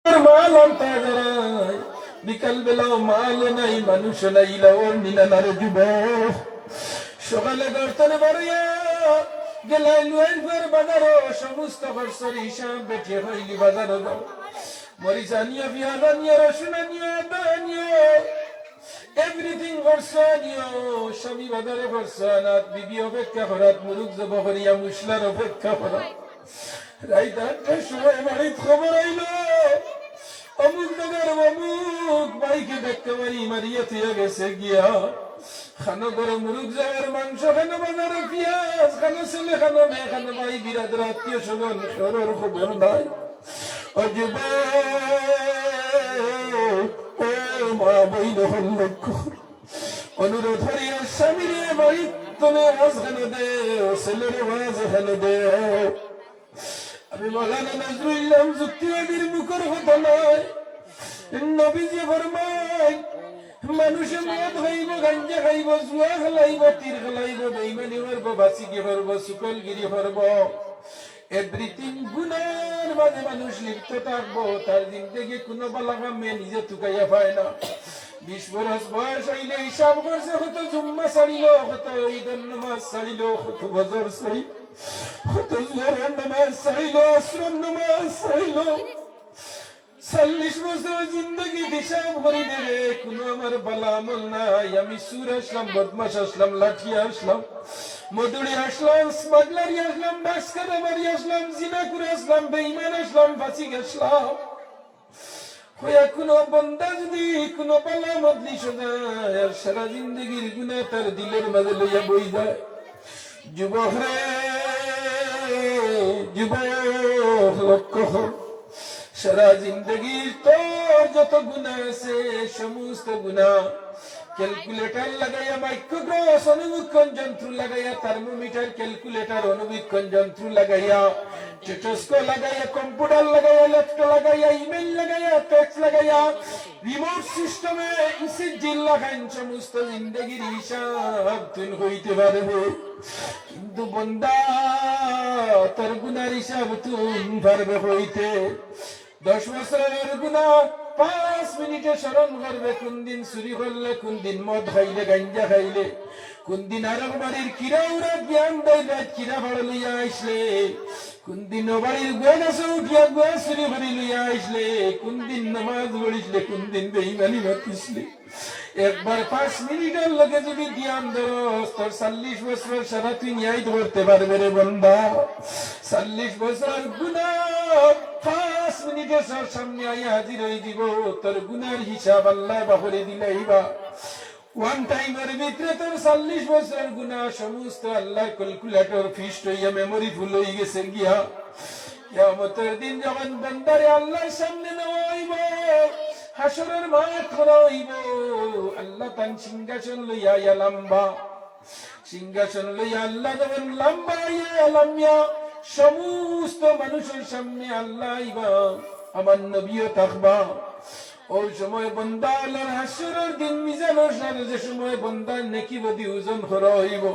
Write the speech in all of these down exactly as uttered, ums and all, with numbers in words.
মাল আনতা যারায়, বিকাল বেলাও মালও নাই, মানুষও নাই, ইলাওর নিনানারে যুবক। সকালে গর্তনে বারইয়া গেলায় লুয়াইর পর বাজারো, সমস্ত খরচর হিসাব বেটিয়ে কইলি বাজারো যাও। মরিচ আনিও, পিয়াজ আনিও, রসুন আনিও, আদা আনিও, everything খরচ আনিও। স্বামী বাজারে খরচ আনাত, বিবি অপেক্ষা করাত, মুরুগ জব করিয়া মুসলার অপেক্ষা করাত। রাইত আটটার সময় বাড়িত খবর আইলো, অমুক জাগার অমুক ভাইকে ধাক্কা মারি মারিয়া থইয়া গেছে গিয়া। খানো ঘরো মুরুগ জবর মাংস, খানো বাজারো পিয়াজ, খানো ছেলে, খানো মেয়ে, খানো ভাই, বিরাদর আত্মীয় স্বজন, কেউরর খবর নাই। ও যুবক, ও মা বইন অকল, লক্ষ্য করো। অনুরোধ করি, ও স্বামীরে বাড়িত তুমি আওয়াজ খানো দেও, ছেলেরে আওয়াজ খানো দেও। আমি মৌলানা নজরুল ইসলাম যুক্তিবাদীর মুখর কথা নায়। নবীজি ফরমায়, মানুষে মদ খাইবো, গাঞ্জা খাইবো, জুয়া খেলাইবো, তীর খেলাইবো, বেইমানি করবো, বাসিকি করবো, চুগলগিরি করবো। Everything গুনার মাঝে মানুষ লিপ্ত থাকবো, তার জিন্দেগি কোনো বালা কামে নিজে তুকাইয়া পায় না। বিশ বরস বয়স অইলে হিসাব করছে, কত জুম্মা ছাড়িল, কত ঈদর নামাজ ছাড়িল, কত বজর ছাড়িল, কত জোহরর নামাজ ছাড়িল, আসরর নামাজ ছাড়িল। চল্লিশ বছর জিন্দেগি হিসাব করি দেবে, কোনো আমার বালা আমল নাই। আমি চুর আসলাম, বদমাশ আসলাম, লাঠিয়া আসলাম, মদুড়ি আসলাম, স্মাগলারি আসলাম, ডাকাতি আসলাম, জিনাকুর আসলাম, বেইমান আসলাম, ফাসিক আসলাম। কইয়া কোনো বন্দা যদি কোনো বালা মজলিসো যায়, আর সারা জিন্দেগির গুনা তার দিলর মাঝে লইয়া বই যায়। যুবক রে, যুবক, লক্ষ্য কর, সারা জিন্দেগির তোর যত গুনা আছে, সমস্ত গুনা ক্যালকুলেটর লাগাইয়া, মাইক্রোগ্রাফ, অণুবীক্ষণ যন্ত্র লাগাইয়া, থার্মোমিটার, ক্যালকুলেটর, অণুবীক্ষণ যন্ত্র লাগাইয়া, স্টেথোস্কোপ লাগাইয়া, কম্পিউটার লাগাইয়া, ল্যাপটপ লাগাইয়া, ইমেইল লাগাইয়া, ফ্যাক্স লাগাইয়া, রিমোট সিস্টেমে ইসিজি লাগাইন, সমস্ত জিন্দেগির হিসাব তুই কইতে পারবে। কিন্তু বন্দা, তোর গুনার হিসাব তুই পারবে কইতে? দশ বছরর গুনা পাঁচ মিনিটে স্মরণ করবে, কোন দিন চুরি করলে, কোন দিন মদ খাইলে, গাঞ্জা খাইলে, কোন দিন আরক বাড়ির কিরা উরা জ্ঞান দেয়, রাত কিরা ফাড় লইয়া আইসলে, কোন দিন ও বাড়ির গুয়া গাছে উঠিয়া গুয়া চুরি করি লইয়া আইসলে, কোন দিন নামাজ পড়িসলে, কোন দিন বেইমানি মাতিসলে। একবার পাঁচ মিনিটর লগে যদি ধ্যান ধরস, তোর চল্লিশ বছর সারা তুই ন্যায় করতে পারবে রে বন্দা। চল্লিশ বছর গুনা পাঁচ মিনিটে তোর সামনে আইয়া হাজির হয়ে দিব। তোর গুনার হিসাব আল্লাহ বাহরে দিলাইবা। ওয়ান টাইমের ভিতরে তোর চল্লিশ বছর গুনা সমস্ত আল্লাহর ক্যালকুলেটর ফিস্ট হইয়া মেমোরি ফুল হয়ে গেছে গিয়া। কিয়ামতের দিন যখন বন্দারে আল্লাহর সামনে নেওয়া হইব, হাসরের মাঠ করা হইব, আল্লাহ তান সিংহাসন লইয়া আইয়া লম্বা, সিংহাসন লইয়া আল্লাহ যখন লম্বা আইয়া লম্বিয়া সমস্ত মানুষের সামনে আল্লাহ আইবা, আমার নবীও থাকবা। ওই সময় বন্দা আল্লাহর হাসরের দিন মিজানর সামনে যে সময় বন্দার নেকি বদি ওজন করা হইব,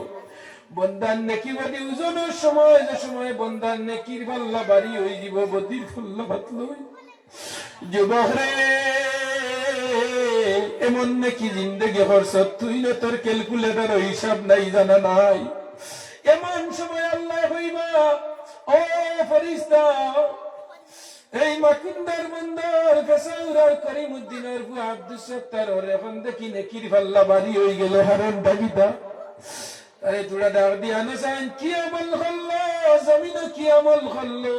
বন্দার নেকি বদি ওজনের সময়, যে সময় বন্দার নেকির পাল্লা ভারী হয়ে দিব, বদির পাল্লা পাতলা হইব। যুবক রে, এমন নেকি জিন্দেগি করছত তুই না, তোর ক্যালকুলেটর হিসাব নাই, জানা নাই। এমন সময় আল্লাহ কইবা, ও ফেরেশতা, এই মাকুন্দার বন্দর পেশাউরার করিমউদ্দিনর পুয়া আব্দুস সত্তারর এখন দেখি নেকির পাল্লা ভারী হয়ে গেল, কারণটা কিতা? আরে তোরা ডাক দিয়া আনো চাইন, কি আমল করলো, জমিনো কি আমল করলো?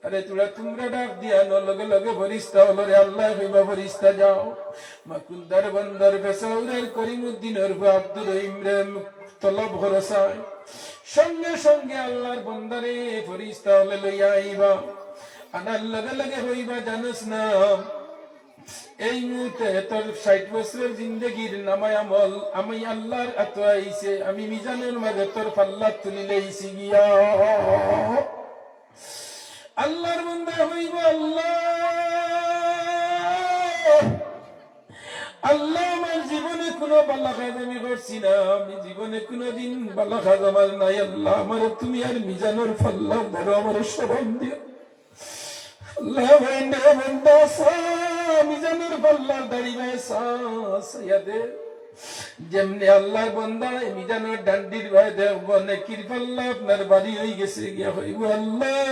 আরে তোরা, তোমরা ডাক দিয়া আনো, লগে লগে ফেরেশতা অকলরে আল্লাহ কইবা, ফেরেশতা যাও, মাকুন্দার বন্দর পেশাউরার করিমউদ্দিনর পুয়া আব্দুর রহিমরে তলব করো চাই। সঙ্গে সঙ্গে আল্লাহর বন্দারে ফেরেশতা অকলে লইয়া আইবা। আনার লগে লগে কইবা, জানোস না, এই মুহূর্তে তোর ষাট বছরের জিন্দেগির নামায় আমল আমি আল্লাহর আতো আইছে, আমি মিজানের মাঝে তোর পাল্লা তুলি লইছি গিয়া। আল্লাহর বন্দা কইবা, আল্লাহ, আল্লাহ, আমার জীবনে কোনো বালা কাজ আমি করছি না, আমি জীবনে কোনোদিন বালা কাজ আমার নাই। আল্লাহ, আমার তুমি আর মিজানর পাল্লা ধরো, আমার স্মরণ দিও। আল্লায় কইন, রে বন্দা, চা, মিজানর পাল্লার দাড়ি বায় চা, চাইয়া দে। যেমনে আল্লার বন্দা মিজানর ডান্ডির বায় দেখবো, নেকির পাল্লা আপনার ভারি অইগেছে গিয়া, কইবো, আল্লাহ,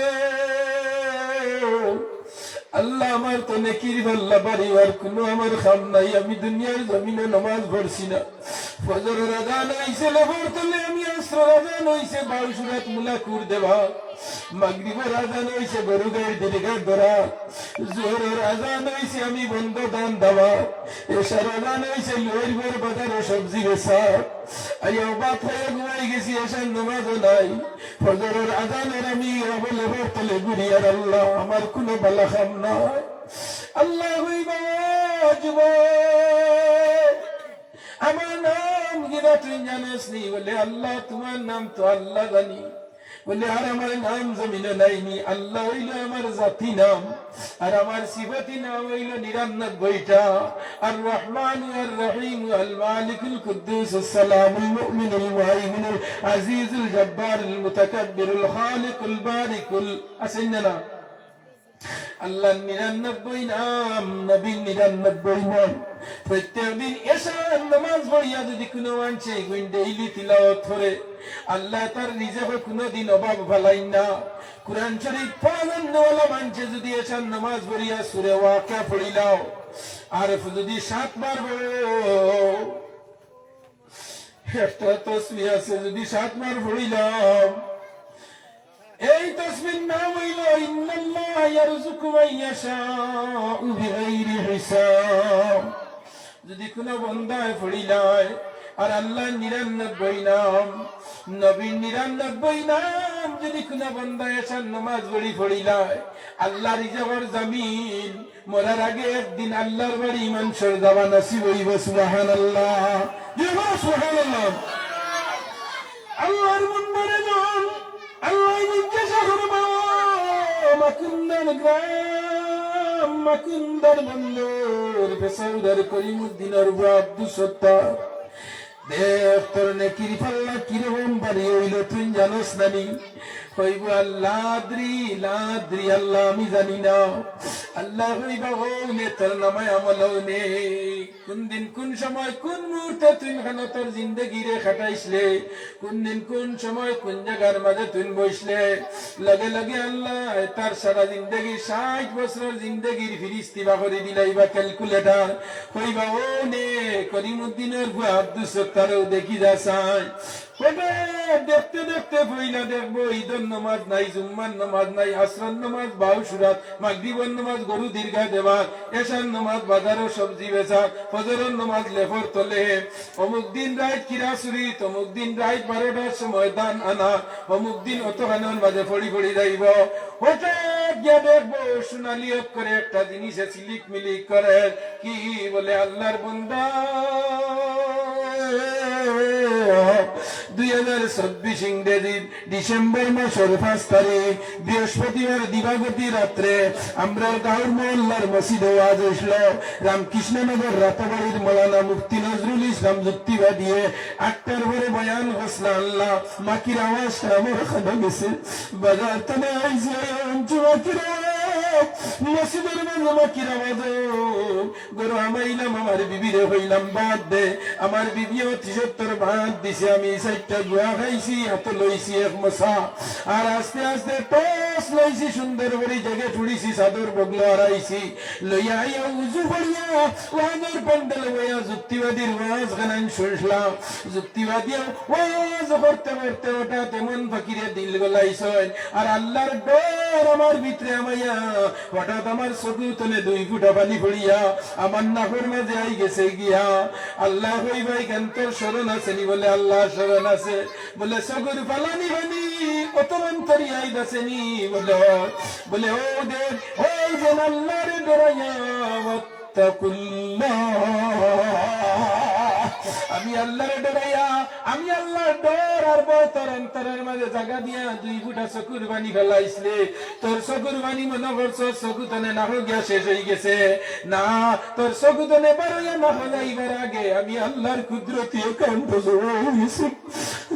আল্লাহ, আমার তো নেকির পাল্লা ভারি অওয়ার কুনু আমার কাম নাই, আমি দুনিয়ার জমিনো নমাজ পড়ছি না। ফজরর আজান অইছে লেফর তলে, আমি আসরর আজান অইছে বাউশ রাত মুলা খুর দেওয়া, মাগরিবর আজান অইছে গরু গাইর দীর্ঘ ধরা, জোহরর আজান অইছে আমি বন্দ ধান দেওয়া, এশার আজান অইছে লইর বর বাজারো সবজি বেচা। আইয়া ভাত খাইয়া ঘুমাই গেছি, এশার নমাজও নাই। ফজরর আজানর আমি অবলে লেফর তলে ঘুরিয়ার, আল্লাহ, আমার কুনু বালা কাম নাই। আল্লায় কইবা, যুবক, আমার নাম কিতা তুই জানোস নি? বলে, আল্লাহ, তুমার নাম তো আল্লাহ জানি। বলে, আর আমার নাম জমিনো নাই নি? আল্লাহ অইলো আমার জাতি নাম, আর আমার সিফতি নাম অইলো নিরানব্বইটা। আর রহমান, আর রহিম, আল মালিকুল কুদ্দুস, আসসালামুল মুমিনুল মুহাইমিনুল আজিজুল জব্বারুল মুতাকাব্বিরুল খালিকুল বারিকুল। আছে না, না? আল্লার নিরানব্বই নাম, নবীর নিরানব্বই নাম। প্রত্যেক দিন এশার নমাজ পড়িয়া যুদি কুনু মানষে ইগুইন daily তিলাওয়াত করে, আল্লায় তার রিজিকো কুনুদিন অভাব ফালাইন না। কুরআন শরীফ পড়া জাননেওয়ালা মানষে যুদি এশার নমাজ পড়িয়া সূরা ওয়াকিয়া পড়িলাও, আর যুদি সাতবার পড়ো, একটা তসবিহ আছে, যুদি সাতবার পড়িলাম, এই তসবিহর নাম অইলো, ইন্নাল্লাহা ইয়ারযুকু মান ইয়াশাউ বিগাইরি হিসাব। যুদি কুনু বন্দায় পড়িলায়, আর আল্লার নিরানব্বই নাম, নবীর নিরানব্বই নাম, যুদি কুনু বন্দায় এশার নমাজ পড়ি পড়িলায়, আল্লার রিজিকর জামিন, মরার আগে একদিন আল্লার বাড়ি মানষর যাওয়া নসিব অইবো। সুবহানাল্লাহ। জোরে বলো, সুবহানাল্লাহ। আল্লার বন্দারে যখন আল্লায় জিজ্ঞাসা করবা, মাকুন্দার গ্রাম, মাকুন্দার বন্দর, পেশাউদার করিমুদ্দিনর পুয়া আব্দুস সত্তার, দেখ, তোর নেকির পাল্লা কিরকম ভারি অইলো, তুই জানোস না নি? কইবো, আল্লাহ, আদরি, লা আদরি, আল্লাহ, আমি জানি না। আল্লায় কইবা, অউ নে, তোর নামায় আমল অউ নে। কুন দিন, কুন সময়, কুন মুহূর্তে তুই খানো তোর জিন্দেগিরে কাটাইছলে, কুন দিন, কুন সময়, কুন জাগার মাঝে তুই বইছলে, লগে লগে আল্লায় তার সারা জিন্দেগির, ষাইট বছরর জিন্দেগির ফিরিস্তি বার করি দিলাইবা calculator। কইবা, অউ নে, করিমুদ্দিনর পুয়া আব্দুস সত্তারও দেখি যা চাই। হঠাৎ দেখতে দেখতে পয়লা দেখবো, ইদর নমাজ নাই, জুম্মার নমাজ নাই, আসরর নমাজ বাউশ রাত, মাগরিবর নমাজ গরু দীর্ঘা দেওয়া, এশার নমাজ বাজারো সবজি বেচা, ফজরর নমাজ লেফর তলে, অমুক দিন রাইত কিরা চুরি, তমুক দিন রাইত বারোটার সময় ধান আনা, অমুক দিন অতখানর মাঝে পড়ি পড়ি যাইবো। হঠাৎ গিয়া দেখবো, সোনালি অক্ষরে একটা জিনিসে ঝিলিক মিলিক করের। কি বলে, আল্লার বন্দা, দুই হাজার চব্বিশ ইংরেজির ডিসেম্বর মাসর পাঁচ তারিখ বৃহস্পতিবার দিবাগত রাত্রে আমরার গাউর মহল্লার মসজিদো ওয়াজ অইছলো। রামকৃষ্ণনগর রাতাবাড়ির মৌলানা মুফতি নজরুল ইসলাম যুক্তিবাদীয়ে আটটার পরে বয়ান করছলা। আল্লাহ, মাকির আওয়াজটা আমার কানো গেছে। বাজার তনে আইছি, আইয়া হুনছি মাকির আওয়াজ, মসজিদর মাঝে মাকির আওয়াজ। ঘরো হামাইলাম, আমার বিবিরে কইলাম, "ভাত দে।" আমার বিবিয়ে অতি সত্বর ভাত দিছে। আমি চাইরটা গুয়া খাইছি, হাতো লইছি এক মশা। আর আস্তে আস্তে টর্চ লইছি, সুন্দর করি জাগা তুলিছি, চাদর বগলো আড়াইছি। লইয়া আইয়া উজু করিয়া ওয়াজর প্যান্ডেলো বইয়া যুক্তিবাদীর ওয়াজ খানাইন শুনলাম। যুক্তিবাদীয়ে ওয়াজ করতে করতে হঠাৎ এমন ফকিরে দিল গলাইছইন, আর আল্লার ডর আমার ভিতরে হামাইয়া হঠাৎ আমার চকুর তনে দুই ফুটা পানি পড়িয়া আমার নাকর মাঝে আই গেছে গিয়া। আল্লায় কইবা, "ইখান তোর স্মরণ আছে নি?" বলে, "আল্লাহ, স্মরণ আছে।" বলে, "চকুর পালানি পানি অত অন্তরিয়া আইতাছে নি?" বলে, "অয়।" বলে, "অউ দেখ, অউ যেন আল্লারে ডরাইয়া, ওয়াত্তাকুল্লাহ। আমি আল্লারে ডরাইয়া, আমি আল্লার ডর আর ভয় তোর অন্তরর মাঝে জাগা দিয়া দুই ফুটা চকুর পানি ফালাইছলে, তোর চকুর পানি মনো করছস চকু তনে নাকো গিয়া শেষ অই গেছে। না, তোর চকু তনে বারইয়া নাকো যাইবার আগে আমি আল্লার কুদরতি কাণ্ড জমা অই গেছে।"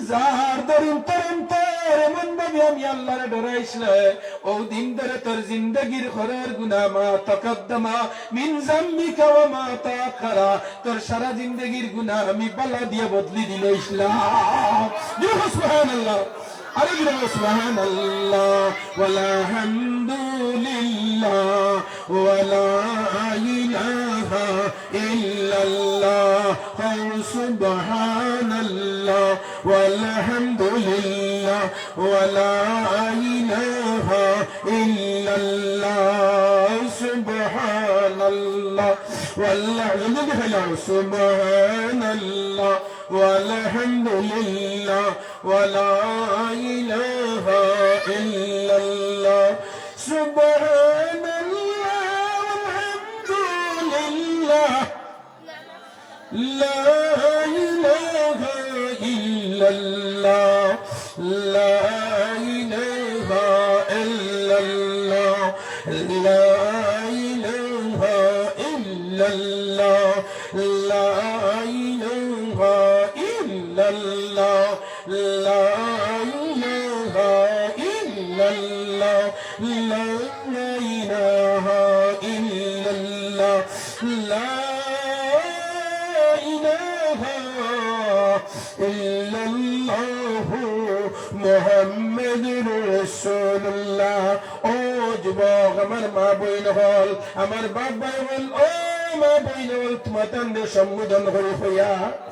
যার দরুন তোর অন্তর আর এমন ভাবে আমি আল্লাহরে ডরাইছলে, অউ দিন ধরে তোর জিন্দেগির করর গুনা মা তাকাদ্দামা মিন জাম্বিকা ওয়া মা তাআখারা, তোর সারা জিন্দেগির গুনা আমি বালা দিয়া বদলি দিলাইছলাম। জোরে সুবহানাল্লাহ। আরো জোরে সুবহানাল্লাহ। ওয়াল হামদুলিল্লাহ ওয়া লা ইলাহা ইল্লাল্লাহ। সুবহানাল্লাহ ওয়াল হামদুলিল্লাহ ওয়া লা ইলাহা ইল্লাল্লাহ। সুবহানাল্লাহ ওয়াল, জলদি খাইলাও। সুবহানাল্লাহ ওয়াল হামদুলিল্লাহ ওয়া লা ইলাহা ইল্লাল্লাহ। সুবহানাল্লাহ ওয়াল হামদুলিল্লাহ। لا إله إلا الله. لا إله إلا الله. لا إله إلا الله. لا إله إلا الله. لا إله إلا الله. لا إله إلا الله. لا إله إلا الله. محمد رسول الله. ও যুবক, আমার মা বইন অকল, আমার বাপ ভাই অকল, ও মা বইন অকল, তুমাতানরে সম্বোধন করি কইয়ার,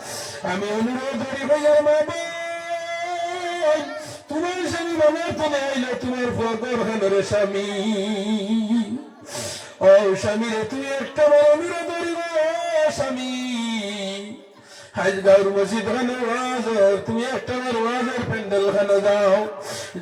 আমি অনুরোধ করি কইয়ার, মা বইন, তুমার স্বামী মনর তনে আইলে তুমার ফুয়া ঘর খানরে স্বামী। ও স্বামীরে, তুমি একটা বার অনুরোধ করি গো, ও স্বামী। আইজ গাউর মসজিদ খানো ওয়াজ অর, তুমি একটা বার ওয়াজর প্যান্ডেল খানো যাও।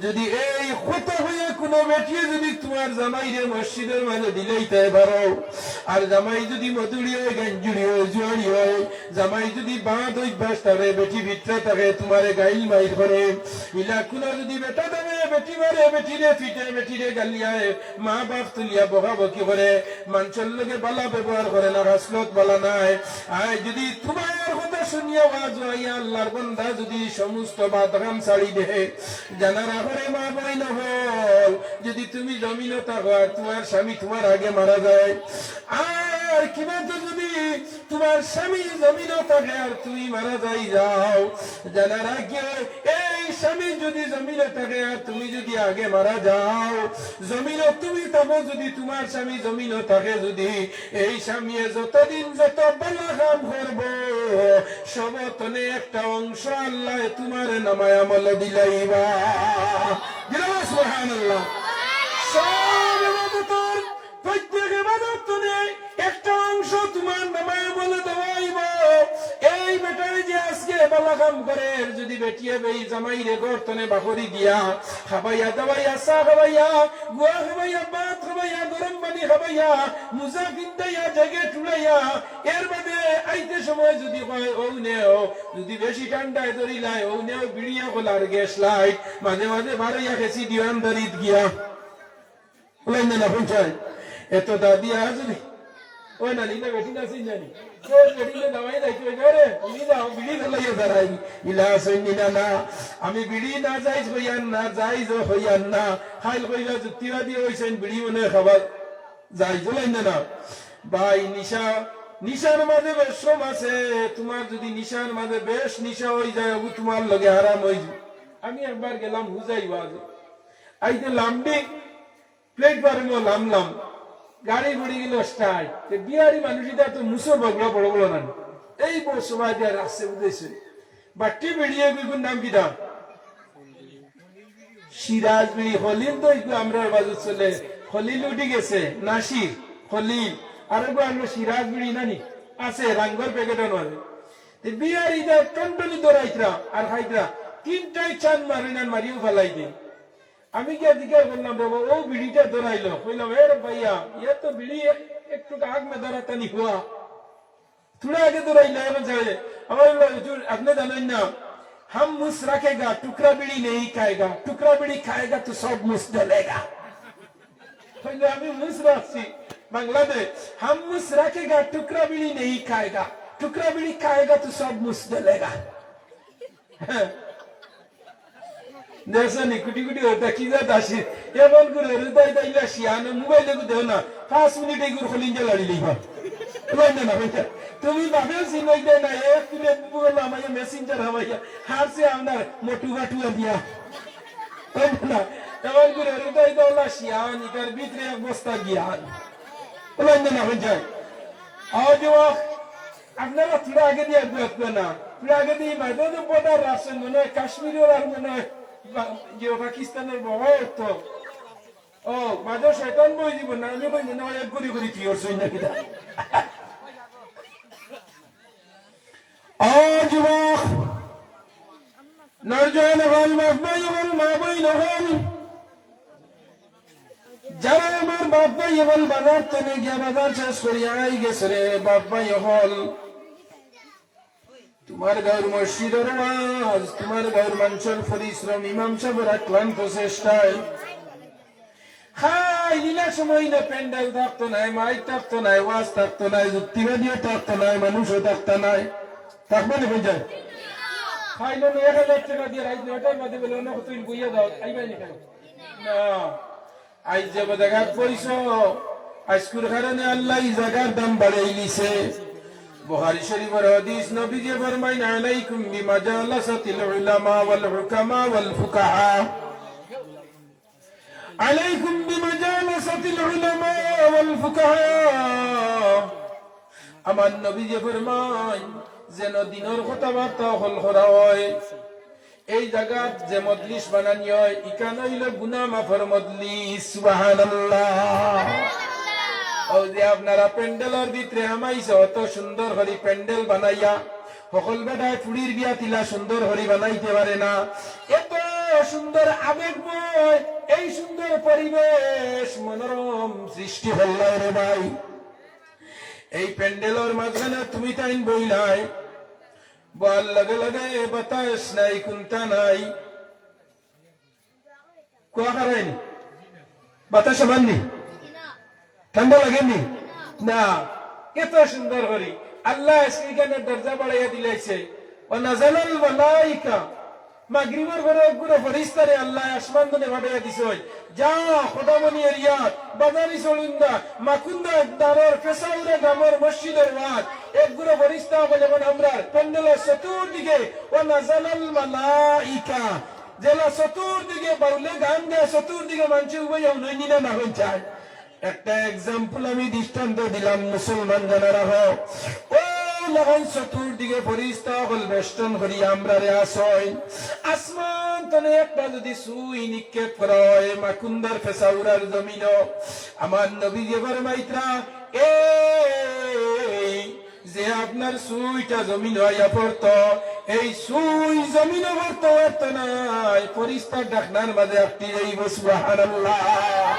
যুদি এই কথা কইয়া কুনু বেটিয়ে যুদি তুমার জামাইরে মসজিদর মাজে দিলাইতায় পারো, আর জামাই যুদি মদুড়ি অয়, গাঞ্জুড়ি অয়, জুয়াড়ি অয়, জামাই যুদি বাদ অভ্যাস তারে বেটি ভিতরে থাকে, তুমারে গাইল মাইর করে, ইলা কুনু যুদি বেটা দামে বেটি মারে, বেটিরে ফিটে, বেটিরে গালিয়ায়, মা বাপ তুলিয়া বকাবকি করে, মানষর লগে বালা ব্যবহার করে না, খাসলত বালা নাই। আয় যুদি তুমার কথা শুনিয়া ওয়াজ আইয়া আল্লাহর বন্দা যুদি সমস্ত বাদ কাম ছাড়ি দেয়, জানা রাখরে মা বইন অকল, যুদি তুমি জমিনো থাকো আর তুমার স্বামী তুমার আগে মারা যায়, আর কিবা তো যুদি তুমার স্বামী জমিনো থাকে আর তুমি মারা যাই যাও, জানা রাখিও, এই স্বামী যুদি জমিনো থাকে আর তুমি যুদি আগে মারা যাও, জমিনো তুমি থাকো যুদি তুমার স্বামী জমিনো থাকে যুদি, এই স্বামীয়ে যতদিন যত বালা কাম করবো, সবর তনে একটা অংশ আল্লায় তুমার নামায় আমলো দিলাইবা। দিলাইবা, সুবহানাল্লাহ। সব ইবাদতর প্রত্যেক ইবাদত তনে একটা অংশ তুমার নামায় আমলো দেওয়া অইবো। এই বেটায় যে আজকে বালা কাম করের, যুদি বেটিয়ে বেই জামাইরে ঘর তনে বাকরি দিয়া, খাবাইয়া দাবাইয়া, চা খাবাইয়া, গুয়া খাবাইয়া, ভাত খাবাইয়া, গরম পানি খাবাইয়া, মুজা পিন্দাইয়া, জাগে টুলাইয়া, এর বাদে আইতে সময় যুদি কয়, "অউ নেও", যুদি বেশি ঠান্ডায় ধরিলায়, "অউ নেও, বিড়ি অকল আর গ্যাস লাইট", মাঝে মাঝে বারইয়া গেছি দিওয়ানদারিত গিয়া। বলেন না, না, পৌঁছায়। এত দাদি আজ নি। ওই না, নিলে বেটি না, চিন জানি। কেউ বেটি না, দামাই নাই, কেউ করে, "তুমি যাও, বিড়ি ধরাইয়া দাঁড়াই।" ইলা আছইন নি না, না। আমি বিড়ি না যাইজ কইয়ার না, যাইজ কইয়ার না। খাইল কইলা যুক্তিবাদী অইছইন, বিড়ি মনে খাবার যাইজ, বলেন না, না। ভাই, নিশা, নিশার মাঝে বেশ কম আছে। তুমার যুদি নিশার মাঝে বেশ নিশা অই যায়, অগু তুমার লগে হারাম অই যায়। আমি একবার গেলাম হুজাই ওয়াজে। আইতে লামবি, প্লেটফর্মো লামলাম, গাড়ি ঘুরি গেল স্টার্ট। তে বিহারি মানুষ ইতা তো মুসর বাগুলা বড় বড় নানি। এই বড় সময় দিয়া রাখছে বুঝেছে। বাট্টি বেরিয়ে গই, কোন নাম কিতা? সিরাজ বিড়ি, খলিল তো একটু আমরার বাজু চলে। খলিল উঠি গেছে, নাসির, খলিল। আর এগু আমরা সিরাজ বিড়ি নানি? আছে, রাঙ্গর প্যাকেট আনো আছে। তে বিয়ার ইদার টনটনি দৌড়াইতরা আর খাইতরা। তিনটায় চান মারিন আর মারিও ফালাই দিন। আমি গিয়া জিজ্ঞাসা করলাম, "বাবা, ও বিড়িটা দৌড়াইলো?" কইলাম, "এ রে ভাইয়া, ইয়া তো বিড়ি এক-, একটু আগ মে দৌড়াতা নি হুয়া।" থুড়া আগে দৌড়াইলা, এখন যাবে। আমার বলল, "হুজুর, আপনি জানেন না, হাম মুস রাখেগা, টুকরা বিড়ি নেই খায়েগা, টুকরা বিড়ি খায়েগা তো সব মুস জলেগা।" কইলে, "আমি মুস রাখছি বাংলাদেশ, হাম মুস রাখেগা, টুকরা বিড়ি নেই খায়েগা, টুকরা বিড়ি খায়েগা তো সব মুস জলেগা।" হ্যাঁ। দেখছো নি, কুটি কুটি ওটা কি জাত আসে? এমন করে রুদাই দাইলা শিয়ানো মোবাইলে তো দেও না, পাঁচ মিনিট এগুর খলিঞ্জা লাড়ি লইবা। বুঝলে না, বুঝলে? তুমি বাপেও চিনবাই দেয় না, এক মিনিট বুবু বললো, আমাকে মেসেঞ্জার হামাইয়া, হারছে আপনার মোটু ভাটুয়া দিয়া। বুঝলে না? এমন করে রুদাই দাওলা শিয়ান, ইটার ভিতরে এক বস্তা জ্ঞান। বুঝলে না, বুঝলে? আওয়াজ আপনারা থুড়া আগে দিয়ে একটু একটু না, থুড়া আগে দিয়ে মাঝে তো বর্ডার আছে মনে হয়, কাশ্মীরের আর মনে হয় বা-, যে পাকিস্তানের বাবা তো। ও, মাঝে শয়তান বই দিব না, আমি কই না, এক গুলি গুলি কি ওর সৈন্য কিনা। ও যুবক, নরজওয়ান হল, বাপ ভাই হল, মা বইন হল, যারা আমার বাপ ভাই হল বাজার তনে গিয়া বাজার শেষ করিয়া আই গেছে রে, বাপ ভাই হল, তোমার গাঁওর মসজিদর ওয়াজ, তোমার গাঁওর মানষর পরিশ্রম, ইমাম সাহেবর অক্লান্ত চেষ্টায় খাই লীলা সময় না প্যান্ডেল থাকতো নাই, মাইক থাকতো নাই, ওয়াজ থাকতো নাই, যুক্তিবাদীও থাকতো নাই, মানুষও থাকতো নাই। থাকবে না কই যায়? খাইলো না এক হাজার টাকা দিয়ে রাত নয়টার মধ্যে বলে, "অন্য কতদিন বইয়া দাও, আইবাই না কেন?" না। আইজ যে জাগাত বইছো, আইজকুর কারণে আল্লাহ ই জাগার দাম বাড়াই দিছে। বুখারী শরীফর হাদিস, নবীজি ফরমাইন, "আলাইকুম বিমাজালাসাতিল উলামা ওয়াল হুকামা ওয়াল ফুকাহা।" আলাইকুম বিমাজালাসাতিল উলামা ওয়াল ফুকাহা। আমার নবীজি ফরমাইন, যেন দিনর কথাবার্তা হল করা হয়, এই জাগাত যে মজলিস বানানি হয়, ইখান অইল গুনাহ মাফর মজলিস। সুবহানাল্লাহ। অউ যে আপনারা প্যান্ডেলর ভিতরে হামাইছো, অত সুন্দর করি প্যান্ডেল বানাইয়া, হকল বেটায় ফুড়ির বিয়া তিলা সুন্দর করি বানাইতে পারে না। এত সুন্দর আবেগময়, এই সুন্দর পরিবেশ মনোরম সৃষ্টি করলায় রে ভাই। এই প্যান্ডেলর মাঝখানে তুমি তাইন বইলায়, বওয়ার লগে লগে বাতাস নাই, কুন্তা নাই। কুয়াশা নাই নি? বাতাস আবার নি? ঠান্ডা লাগে নি? না। এত সুন্দর করি আল্লাহ আজকে ইখানে দরজা বাড়াইয়া দিলাইছে। ওয়া নাজালাল মালাইকা, মাগরিবর পরে একগুলো ফেরেশতারে আল্লাহ আসমান তনে পাঠাইয়া দিছে। যা, খোদামণি এরিয়াত, বাজারি সলিন্দা, মাকুন্দা দারর, ফেসাউরা গ্রামর মসজিদর ওয়াজ, একগুলো ফেরেশতা বলে, যখন আমরার প্যান্ডেলর চতুর্দিকে, ওয়া নাজালাল মালাইকা, যেলা চতুর্দিকে বাউলে গান গায়, চতুর্দিকে মানষে উবাইয়া হুনইন নি না, না হুনইন চায়। একটা example আমি দৃষ্টান্ত দিলাম, মুসলমান জানা রাখো। অউ লাখান চতুর্দিকে ফেরেশতা অকল বেষ্টন করি আমরারে আছইন। আসমান তনে একটা যদি সুই নিক্ষেপ করা হয়, মাকুন্দার ফেসাউরার জমিনো, আমার নবীজি ফরমাইতরা, এই যে আপনার সুইটা জমিনো আইয়া পড়তো, এই সুই জমিনো পড়তো পারতো নায়, ফেরেশতার ঢাকনার মাঝে আটকি যাইবো। সুবহানাল্লাহ।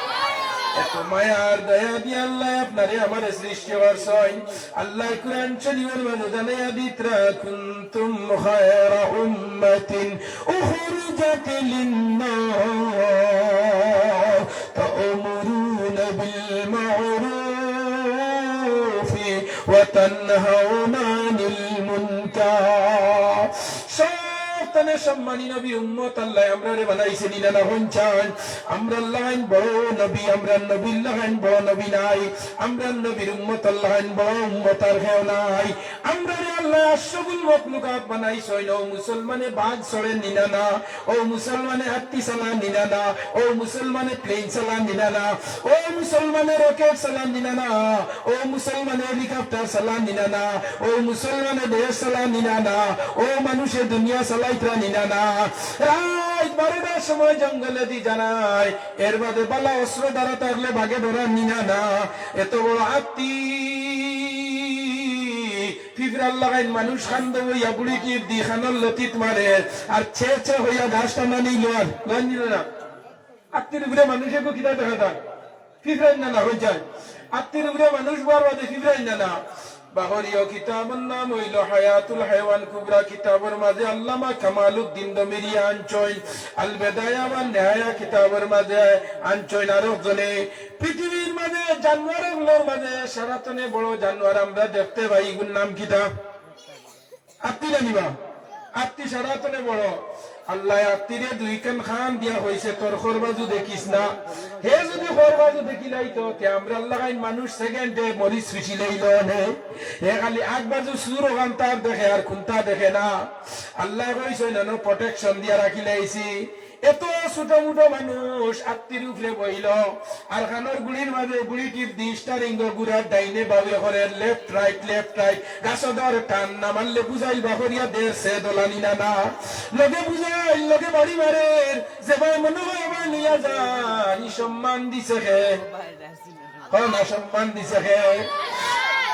এত মায়ার দয়া দিয়া আল্লাহ আপনারে আমারে সৃষ্টি করছইন। আল্লাহ কুরআন শরীফর মাঝে জানাইয়া দিতরা, কুনতুম খায়রা উম্মাতিন উখরিজাত লিন-নাস তা'মুরুনা বিল মা'রুফি ওয়া তানহাউনা আনিল মুনকার। সব তনে সম্মানী নবী উম্মত আল্লাহ আমরারে বানাইছে নি না, না হুনছইন? আমরার লাখান বড় নবী, আমরার নবীর লাখান বড় নবী নাই, আমরার নবীর উম্মতর লাখান বড় উম্মত আর কেউ নাই। আমরারে আল্লাহ আশরাফুল মখলুকাত বানাইছইন, অউ মুসলমানে বাঘ চড়ের নি না, না, অউ মুসলমানে হাত্তি চালার নি না, না, অউ মুসলমানে plane চালার নি না, না, অউ মুসলমানে rocket চালার নি না, না, অউ মুসলমানে helicopter চালার নি না, না, অউ মুসলমানে দেশ চালার নি না, না, অউ মানষে দুনিয়া চালাইতরা নি না, না। রাইত বারোটার সময় জঙ্গলেদি যাইন, এর বাদে বালা অস্ত্র ধারা থাকলে বাঘে ধরার নি না, না। এত বড় হাত্তি, পিঁপড়ার লাখান মানুষ কান্দো অইয়া বুড়ি টিপ দি কানর লতিত মারে, আর ছে ছে অইয়া ঘাস টানা নিল আর, লয় নিল না। হাত্তির উপরে মানুষ এগু কিতা দেখা যায়? পিঁপড়ার নানা অই যায়। হাত্তির উপরে মানুষ বওয়ার বাদে পিঁপড়ার নানা। বাহরীয় কিতাবর নাম অইলো হায়াতুল হায়াওয়ান কুবরা কিতাবর মাঝে আল্লামা কামালউদ্দিন দমিরিয়ে আনছইন, আল বেদায়া ওয়ান নেহায়া কিতাবর মাঝে আনছইন। আরক জনে পৃথিবীর মাঝে জানোয়ার অকলর মাঝে সারা তনে বড় জানোয়ার আমরা দেখতে পাই, ইগুর নাম কিতা? হাত্তি না নি বা? হাত্তি সারা তনে বড়। আল্লায় আত্তিরে দুইখান কান দিয়া কইছে, "তোর খর বাজু দেখিস না।" হে যুদি খর বাজু দেখিলাইতো, তে আমরার লাখান মানুষ সেকেন্ডে মরিচ পিছিলাইলো নে। হে খালি আগ বাজু চুর অখানতা দেখে, আর কুনতা দেখে না। আল্লায় কইছইন, "এনো protection দিয়া রাখিলাইছি।" এত ছোট মুটো মানুষ আত্তির উপরে বইলো, আর কানর গুড়ির মাঝে গুড়ি টিপ দি steering ঘুরার ডাইনে বাউয়ে করের, left right, left right। গাছো ধর টান না মারলে বুঝাইল বাখরিয়া দের সে দোলানি না না। লগে বুঝাইল, লগে বাড়ি মারের, যে ভাই মনে হয় এবার লইয়া যান, ই সম্মান দিছে কে? হয় না, সম্মান দিছে কে?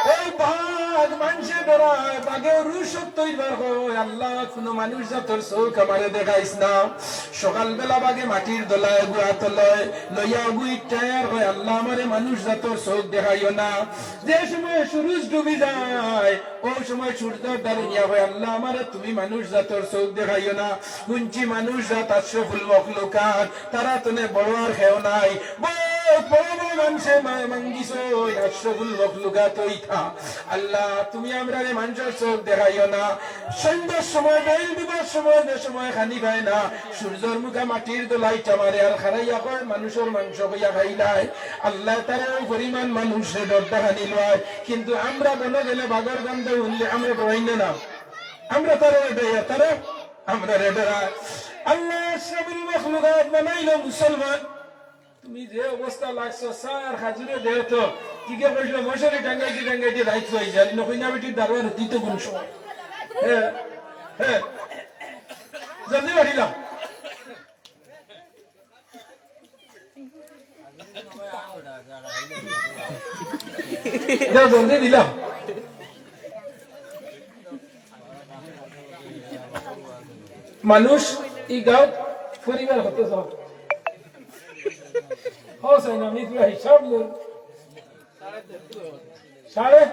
এই বাঘ মানষে ডরায়, বাঘে রুশ তৈরি হয়। আল্লাহ, কোনো মানুষ জাতর চোখ আমারে দেখাইস না। সকালবেলা বাঘে মাটির দলায় গুয়া তলায় লইয়া গুইটায় আর কয়, "আল্লাহ, আমারে মানুষ জাতর চোখ দেখাইও না।" যে সময় সূরজ ডুবি যায়, ও সময় সূর্যর দ্বারে নিয়া কয়, "আল্লাহ, আমারে তুমি মানুষ জাতর চোখ দেখাইও না।" হুনছি মানুষ জাত আশরাফুল মখলুকাত, তারা তনে বড় আর কেউ নাই। বড় বড় বড় মানষে মা-, মাঙ্গিছইন, আশরাফুল মখলুকাত অইতা। আল্লাহ, তুমি আমরারে মানষর চোখ দেখাইও না। সন্ধ্যার সময়, বেইল দিবার সময়, যে সময় খানি পায় না, সূর্যর মুখা মাটির দলাইটা মারে আর খাড়াইয়া কয়, "মানুষর মাংস কইয়া খাইলায়।" আল্লাহ, তারা ওই পরিমাণ মানুষরে ডরটা খানি লয়, কিন্তু আমরা বনো গেলে বাঘর গন্ধ হুনলে আমরা ডরাই না, না? আমরা তারা ডরাই, তারা আমরারে ডরায়। আল্লাহ আশরাফুল মখলুকাত বানাইলো মুসলমান। তুমি যে অবস্থা লাগছো, চার হাজুরে দেহ তো, কিগে কইছিল, "মশারি টাঙ্গাইতে টাঙ্গাইতে রাইত হয়ে যায়, নকইনা বেটির দারোয়ান হতি তো কোন সময়?" হ্যাঁ, হ্যাঁ, জলদি বাড়িলাম। যাও, জলদি দিলাম। মানুষ ই গাঁও পরিবার হতে সব। হো, সাইন, আমি পুরা হিসাব লই। সাড়ে?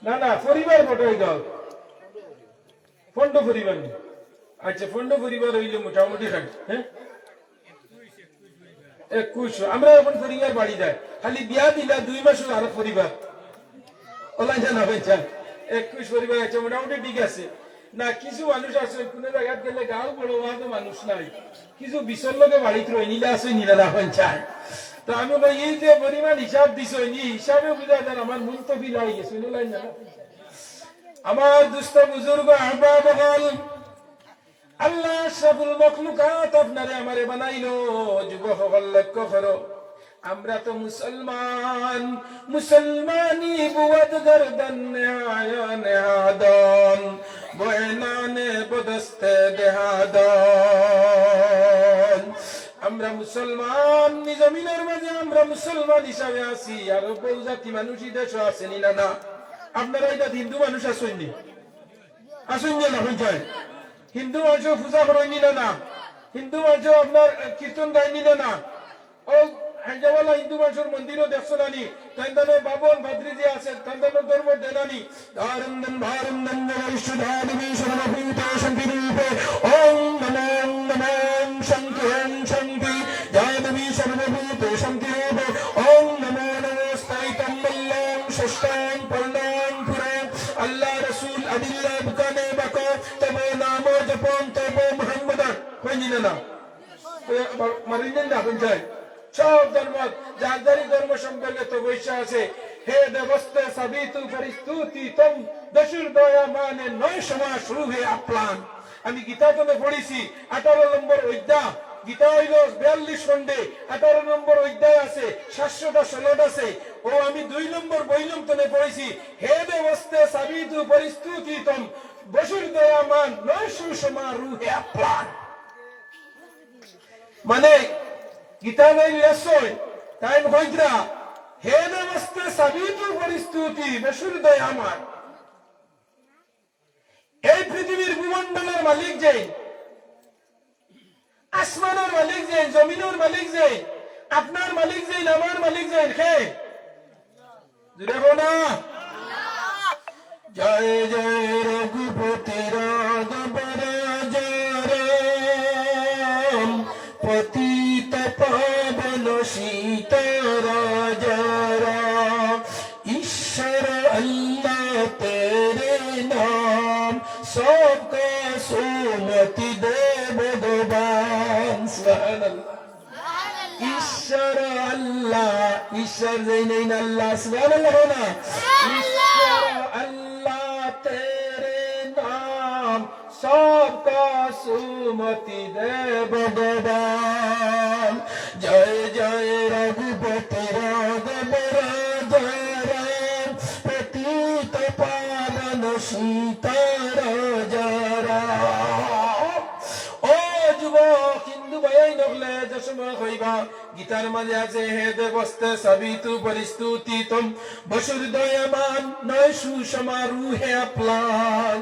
না, না, পরিবার কত ই গাঁও? পনেরো পরিবার নি? আচ্ছা, পনেরো পরিবার হইলে মোটামুটি খান, হ্যাঁ? একুশ। আমরা এখন পরিবার বাড়ি যায়, খালি বিয়া দিলা দুই মাস আরো পরিবার। ওলাই জানা হয়েছে, একুশ পরিবার আছে, মোটামুটি ঠিক আছে। না, কিছু মানুষ আছে, কোনো জায়গাত গেলে গাঁও বড় হওয়া তো মানুষ নাই, কিছু বিশর লোকে বাড়িত রই নিলে আছে, নিলে না হন চায়। তো আমি কই, এই যে পরিমাণ হিসাব দিছ, এই হিসাবে বুঝা যায় আমার মন তো বিলাই গেছে, বুঝলেন না? আমার দুস্ত বুজুর্গ আহবাব হল, আল্লাহ আশরাফুল মখলুকাত আপনারে আমারে বানাইলো। যুবক সকল লক্ষ্য করো, আমরা তো মুসলমান, মুসলমানি বুয়াদ গর্দন নেহায়া নেহাদন, বয়নানে বদস্তে দেহাদন। আমরা মুসলমান, নি জমিনর মাঝে আমরা মুসলমান হিসাবে আছি। আর বহু জাতি মানুষ ই দেশো আছে নি না, না? আপনারা ইটা হিন্দু মানুষ আছইন নি? আছইন নি না, হইন চায়? হিন্দু মানুষও পূজা করইন নি না, না? হিন্দু মানুষও আপনার, আহ, কীর্তন গাইন নি না, না? ও হাইজাওয়ালা হিন্দু মানুষর মন্দিরও দেখছো না নি? তাইন তানর বাবন ভাদ্রি যে আছে, তাইন তানর ধর্ম দেনা নি? ধারন্দন ভারন্দন জগদীশ ধারণী সর্বভূতেষন্তি রূপে। ওং নমো নমো শান্তি, ওং শান্তি। জানবী সর্বভূতেষন্তি রূপে। ওং নমো নমো স্থায়িতম মল্লং ষষ্ঠাং পর্ণাং পুরং। আল্লাহ রসুল আদিল্লাহ বুকানে বাকো তব নাম জপন তব মোহাম্মদ। হইনি না, না? মারিলেন না, হইন চায়। সব ধর্ম, যার যারই ধর্ম সম্পর্কে তো বৈশা আছে। হে দেবস্তে সাবিতু পরিস্তুতি তম, দশুর দয়া মানে নয় সমাস রূহে আপ্রাণ। আমি গীতা তনে পড়েছি, আঠারো নম্বর অধ্যায়, গীতা হইল বিয়াল্লিশ খণ্ডে, আঠারো নম্বর অধ্যায় আছে, সাতশোটা শ্লোক আছে। ও আমি দুই নম্বর বইলম তনে পড়েছি, হে দেবস্তে সাবিতু পরিস্তুতি তম, বসুর দয়া মান নয় সুষমা রূহে আপ্রাণ। মানে, গীতা নাই লেসই, তাইন কইতরা, হে দেবস্তে সাবিতু পরিস্তুতি, বসুর দয়া মান। এই পৃথিবীর ভূমণ্ডলর মালিক যে, আসমানর মালিক যে, জমিনর মালিক যে, আপনার মালিক যে, আমার মালিক যে, কে? জোরে কও না। জয় জয় রঘুপতি রাঘব রাজা রাম, পতিত পাবন সীতা রাজা রাম। ईश्वर अल्लाह तेरे नाम, सबका সুমতি দে ভগবান। সুবহানাল্লাহ। ঈশ্বর আল্লাহ, ঈশ্বর যেইন এইন আল্লাহ। সুবহানাল্লাহ কও না। ঈশ্বর আল্লাহ তেরে নাম সবকা সুমতি দে ভগবান। জয় জয় রঘুপতি রাঘব রাজা রাম, পতিত পাবন সীতা রাজা রাম। ও যুবক, হিন্দু ভাইয়াইন অকলে যে সময় কইবা, গীতার মাঝে আছে, হে দেবস্তে সবিতু পরিস্তুতিতম, বসুর দয়ামান নয় সুষমা রুহে আপ্লান।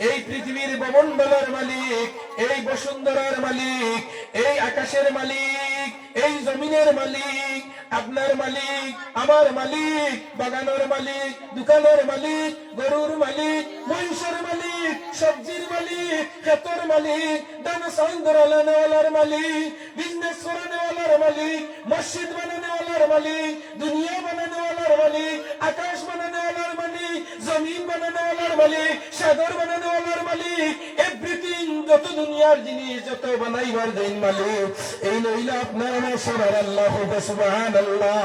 এই পৃথিবীর ভূমণ্ডলের মালিক, এই বসুন্ধরার মালিক, এই আকাশের মালিক, এই জমিনের মালিক, আপনার মালিক, আমার মালিক, বাগানের মালিক, দোকানের মালিক, গরুর মালিক, মহিষের মালিক, সবজির মালিক, ক্ষেতর মালিক, ধান চাউল দরালানেওয়ালার মালিক, বিজনেস করানেওয়ালার মালিক, মসজিদ বানানেওয়ালার মালিক, দুনিয়া বানানেওয়ালার মালিক, আকাশ বানানেওয়ালার মালিক, জমিন বানানেওয়ালার মালিক, সাগর বানানেওয়ালার মালিক, এভরিথিং, যত দুনিয়ার জিনিস, যত বানাইবার যেইন মালিক, এইন অইলা আপনার আমার সবার আল্লাহ। কও সুবহানাল্লাহ।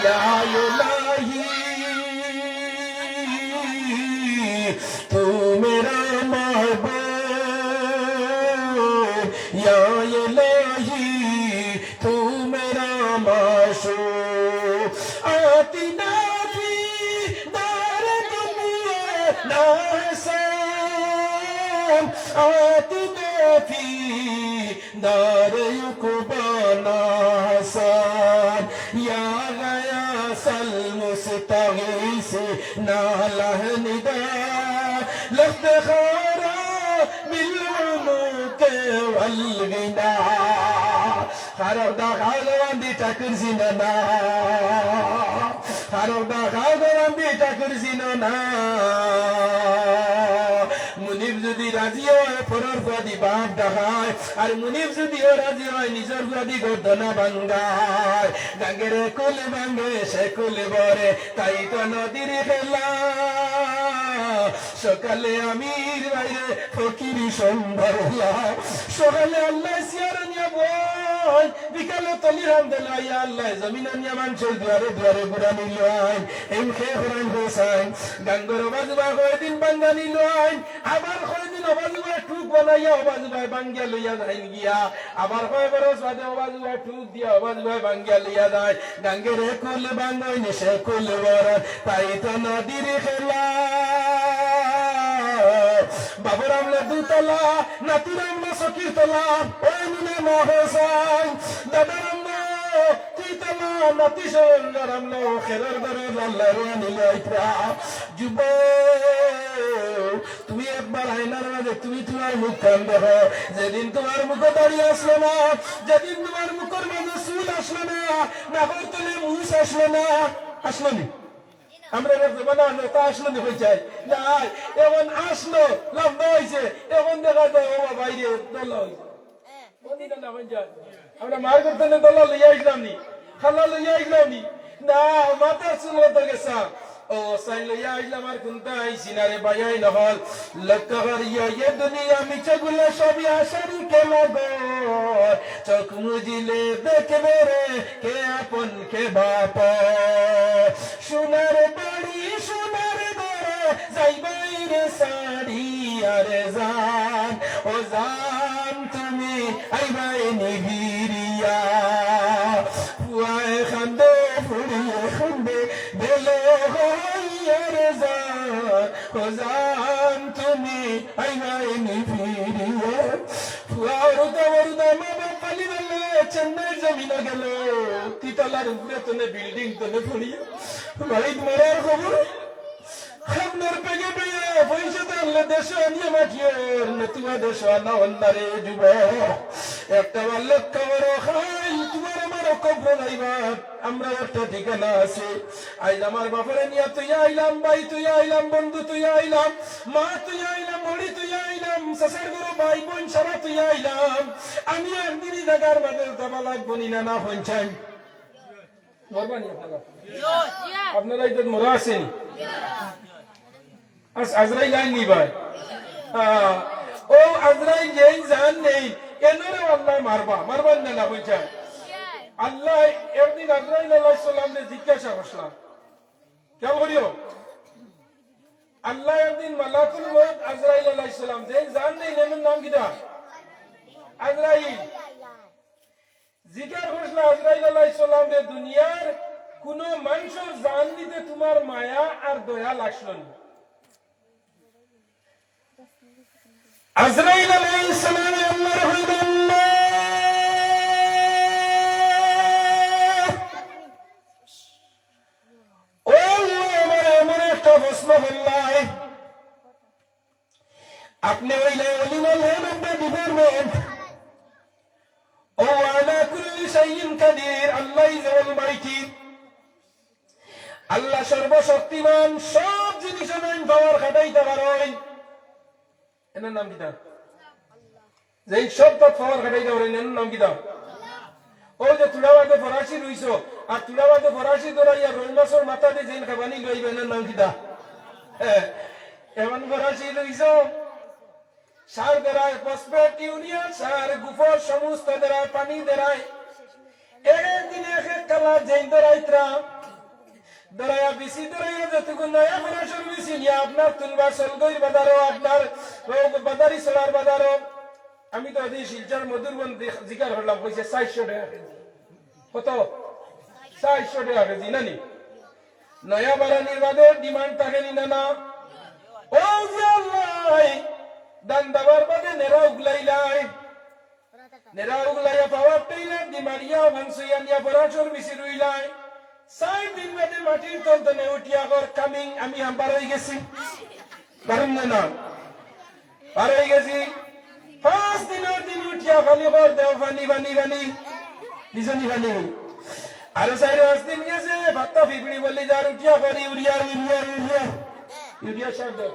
ইয়া ইলাহি, তু মেরা মাহবুব, ইয়া ইলাহি, তু মেরা মাশুক। آتنا في دار دنیا نا احسان، آتنا في دار عقبیٰ نا احسان، یا غیاث المستغیثین لہ نداء، لقد خارا بالعنوق والغنا۔ খারক দা খাও গো বান্দি ঠাকুর চিনো না। খারক দা খাও গো বান্দি ঠাকুর চিনো না। মুনিব যদি রাজি অয়, পরর ফুয়াদি বাপ ডাকায়। আর মুনিব যুদিও রাজি অয়, নিজর ফুয়াদি গর্দনা ভাঙ্গায়। গাঙ্গের কুল ভাঙ্গে সে কুল ভরে, তাই তো নদীর খেলা। সকালে আমির বাইরে, ফকির সন্ধ্যাবেলা। সকালে আল্লায় চেয়ার আনিয়া বওয়াইন, বিকালে তলির হান দিলা, ইয়া আল্লায় জমিন আনিয়া মানষর দুয়ারে দুয়ারে ঘুরানি লওয়াইন। এইন কে করাইন কও চাইন। গাঙ্গর অবাজুবায় কয়দিন ভাঙ্গানি লওয়াইন, আবার কয়দিন অবাজুবায় টুক বানাইয়া অবাজুবায় ভাঙ্গিয়া লইয়া যাইন গিয়া। আবার কয় বরস বাদে অবাজুবায় টুক দিয়া অবাজুবায় ভাঙ্গিয়া লইয়া যায়। গাঙ্গের কুল ভাঙ্গইন সে কুল ভরইন, তাই তো নদীর খেলা। বাবর আমলে দুতলা, নাতির আমলে চকির তলা, ওই নিলে না হোসাইন। দাদার আমলে দুই তলা, নাতি সঙ্গার আমলে খেলার ঘরে লাল্লারে আনিলে আইতরা। যুবক, তুমি একবার আয়নার মাঝে তুমি তুমার মুখ খান দেখো। যেদিন তুমার মুখো দাড়ি আছলো না, যেদিন তুমার মুখর মাঝে চুল আছলো না, নাকর তলে মুছ আছলো না, আছলো নি? আমরার এক জমানা আছলো, তা আছলো নি কইছাইন? নাই, অখন আছলো, লম্বা অইছে, অখন দেখা যায়, ও বাবা, ইরে, দলা অইছে। আমরা মার করতে নে দলা লইয়া আইছলাম নি? খালা লইয়া আইছলাম নি? না, মাথার চুল তো গেছা। ও, চাইন লইয়া আইছলাম, আর কুনতা আইছি না রে ভাইয়াইন অকল। লক্ষ্য করিও, এ দুনিয়া মিছে গুলো সবই হাসার খেলা ঘর। চোখ মুজিলে দেখবে রে, কে আপন কে বাপর। সোনার বাড়ি, সোনার ঘরে, যাইবায় রে ছাড়িয়া রে জান। ও জান, তুমি আইবায় নি ফিরিয়া। ফুয়ায় কান্দে, ফুড়িয়ে কান্দে, বেলো হইয়া রে জান। ও জান, তুমি আইবায় নি ফিরিয়া। ফুয়া অরুদা অরুদা মা বাপ পালি বেলে চেন্নাই জমিনো গেল। তিতলার উপরে তনে বিল্ডিং তনে পড়িয়া। বাড়িত মরার খবর। খামনার পেগে পেয়ে পয়সা থাকলে দেশো আনিয়া মাটিওর, নতুবা দেশো আনা অন্যারে যুবক। একটা বার লক্ষ্য করো, খাইল তুমার আমার কবর যাইবা। আমরা একটা ঠিকানা আছে। আইজ আমার বাপরে নিয়া তুই আইলাম, ভাই তুই আইলাম, বন্ধু তুই আইলাম, মা তুই আইলাম, মড়ি তুই আইলাম, চাচার ঘরো ভাই বইন সারা তুই আইলাম। আমি একদিনই জাগার মাঝে যাবা লাগবো নি না, না পঞ্চায়েত। মরবা নি আপনারা? আপনারা ইতাত মরা আছইন নি? আজ আজরাইল আইন নি ভাই? আহ, ও আজরাইল যেইন জান নেইন, এনরেও আল্লায় মারবা, মারবা নি না, না কইছইন? আল্লায় একদিন আজরাইল আলাইহিস সালামরে জিজ্ঞাসা করছলা, খেয়াল করিও, আল্লায় একদিন মালাকুল মউত আজরাইল আলাইহিস সালাম, যেইন জান নেইন, এনর নাম কিতা? আজরাইল। জিজ্ঞাসা করছলা আজরাইল আলাইহিস সালামরে, দুনিয়ার কুনু মানষর জান নিতে তুমার মায়া আর দয়া লাগছলো নি? আজরাইল আলাইহিস সালামে আল্লারে কইলা, আল্লাহ, ও আল্লাহ, আমারে এমন একটা প্রশ্ন করলায়, আপনে অইলা আলিমুল গায়ব, আপনে department। ও আলা কুল্লি শাইইন কাদির, আল্লাহ is Almighty। আল্লাহ সর্বশক্তিমান, সব জিনিসো যেইন power খাটাইতা পারইন। এনর নাম কিতা? যেইন সবতাত power খাটাইতা পারইন, এনর নাম কিতা? অউ যে তুড়া বাদে ফরাসি রুইছো, আর তুড়া বাদে ফরাসি ধরাইয়া রুই মাছর মাথাদি যেইন খাবানি লইবা, এনর নাম কিতা? হ্যাঁ, এমন ফরাসি রুইছো, সার ধরায়, ফসফেট, ইউরিয়া, সার, গোবর, সমস্ত ধরায়, পানি ধরায়। এক এক দিনে এক এক কালার যেইন ধরাইতরা। ধরাইয়া বিচি ধরাইয়া যেটুকু নয়া ফরাসর বিচি নিয়া আপনার তুলবা সলগইর বাজারো, আপনার বাজারি ছড়ার বাজারো। আমি তো ওদিন শিলচর মধুরবন জিকার করলাম, কইছে চাইরশো টেকা কেজি। কত? চাইরশো টেকা কেজি, না নি? নয়া বারানির বাদে demand থাকে নি না, না? ও যে আল্লাহ, ধান দাবার বাদে নেড়া উগলাইলায়। নেড়া উগলাইয়া power trailer দি মারিয়া ওখান সুইয়া নিয়া ফরাসর বিচি রুইলায়। চাইর দিন বাদে মাটির তল তনে উঠিয়া কর, coming, আমি হাম বার অই গেছি। পারুম না, না? বার অই গেছি। পাঁচ দিনর দিন উঠিয়া খালি কর দেও পানি, পানি, পানি। নিজনি পানি। আরো চাইর পাঁচ দিন গেছে, ভাত্তা ফিফড়ি বলি যার উঠিয়া কর ইউরিয়া, ইউরিয়া, ইউরিয়া। ইউরিয়া সার দেও।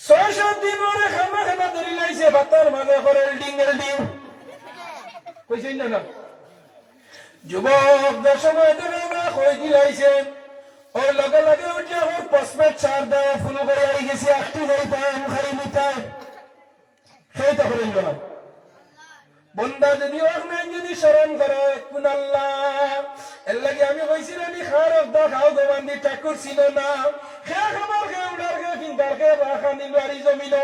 ছয় সাত দিন পরে খানা খানা ধরি লাইছে, ভাত্তার মাঝে কর এলডিং, এলডিং। কইছইন না, না? যুবক, যে সময় দেখা না কই দিলাইছে, ওর লগে লগে উঠিয়া কর ফসফেট সার দেওয়া ফুল করে আই গেছি, একটু যাইতাম খাই নিতাম। সেই তখন অইল না। বন্দা যদি ওর নাই যদি স্মরণ করে, কোন আল্লাহ? এর লাগি আমি কইছি না নি, খার অর্ধা খাও গো বান্দি, ঠাকুর চিনো না। খে খাবার, খে উড়ার, খে ফিন্দার, খে রাখা নিল আর এই জমিনো।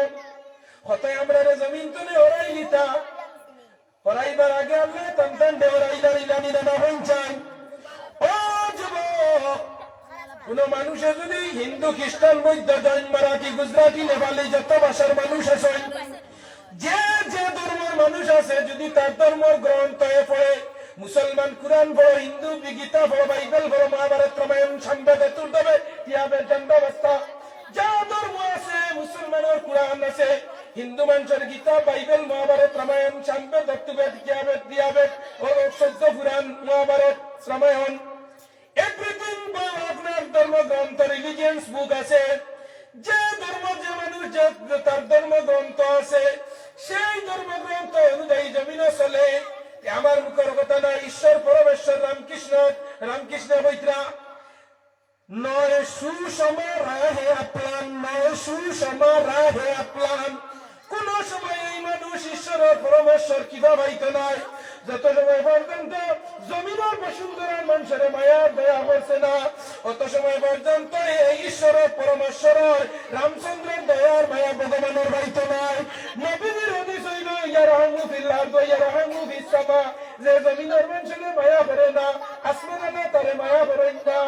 কতই আমরা রে জমিন তুলে ওরাই লিতা। ওরাইবার আগে আল্লাহ টান টান দে ওরাইলা রিলা নিলে না হইন চাই। ও যুবক, কোন মানুষে যদি হিন্দু, খ্রিস্টান, বৌদ্ধ, জৈন, মারাঠি, গুজরাটি, নেপালি, যত ভাষার মানুষ আছে, যে যে ধর্মর মানুষ আছে, যদি তার ধর্মর গ্রন্থ এ পড়ে, মুসলমান কোরআন পড়ো, হিন্দু গীতা পড়ো, বাইবেল পড়ো, মহাভারত, রামায়ণ, সামবেদ, অথর্ববেদ, ত্রিয়াবেদ, দণ্ডাবস্থা, যা ধর্ম আছে, মুসলমানর কোরআন আছে, হিন্দু মানুষর গীতা, বাইবেল, মহাভারত, রামায়ণ, সামবেদ, অথর্ববেদ, ত্রিয়াবেদ, ত্রিয়াবেদ, ও চৌদ্দ পুরাণ, মহাভারত, রামায়ণ, everything বই আপনার ধর্মগ্রন্থ, religious book আছে। যে ধর্ম, যে মানুষ, যে তার ধর্মগ্রন্থ আছে, সেই ধর্মগ্রন্থ অনুযায়ী জমিনও চলে। এ আমার মুখর কথা না, ঈশ্বর পরমেশ্বর রামকৃষ্ণ, রামকৃষ্ণ কইতরা, নয় সুষমা রাহে আপ্লান, নয় সুষমা রাহে আপ্লান। কোন সময় এই মানুষ ঈশ্বরর পরমেশ্বর কৃপা পাইতো নায়। যত সময় পর্যন্ত জমিনর বসুন্ধরার মানুষরে মায়া দয়া করছে না, অত সময় পর্যন্ত এই ঈশ্বরর পরমেশ্বরর রামচন্দ্রর দয়ার মায়া ভগবানর পাইতো নায়। নবীজির হাদিস অইল, ইয়ারহামু ফিল আরদ ওয়া ইয়ারহামু ফিস সামা। যে জমিনর মানুষরে মায়া করে না, আসমানে তারে মায়া করইন না।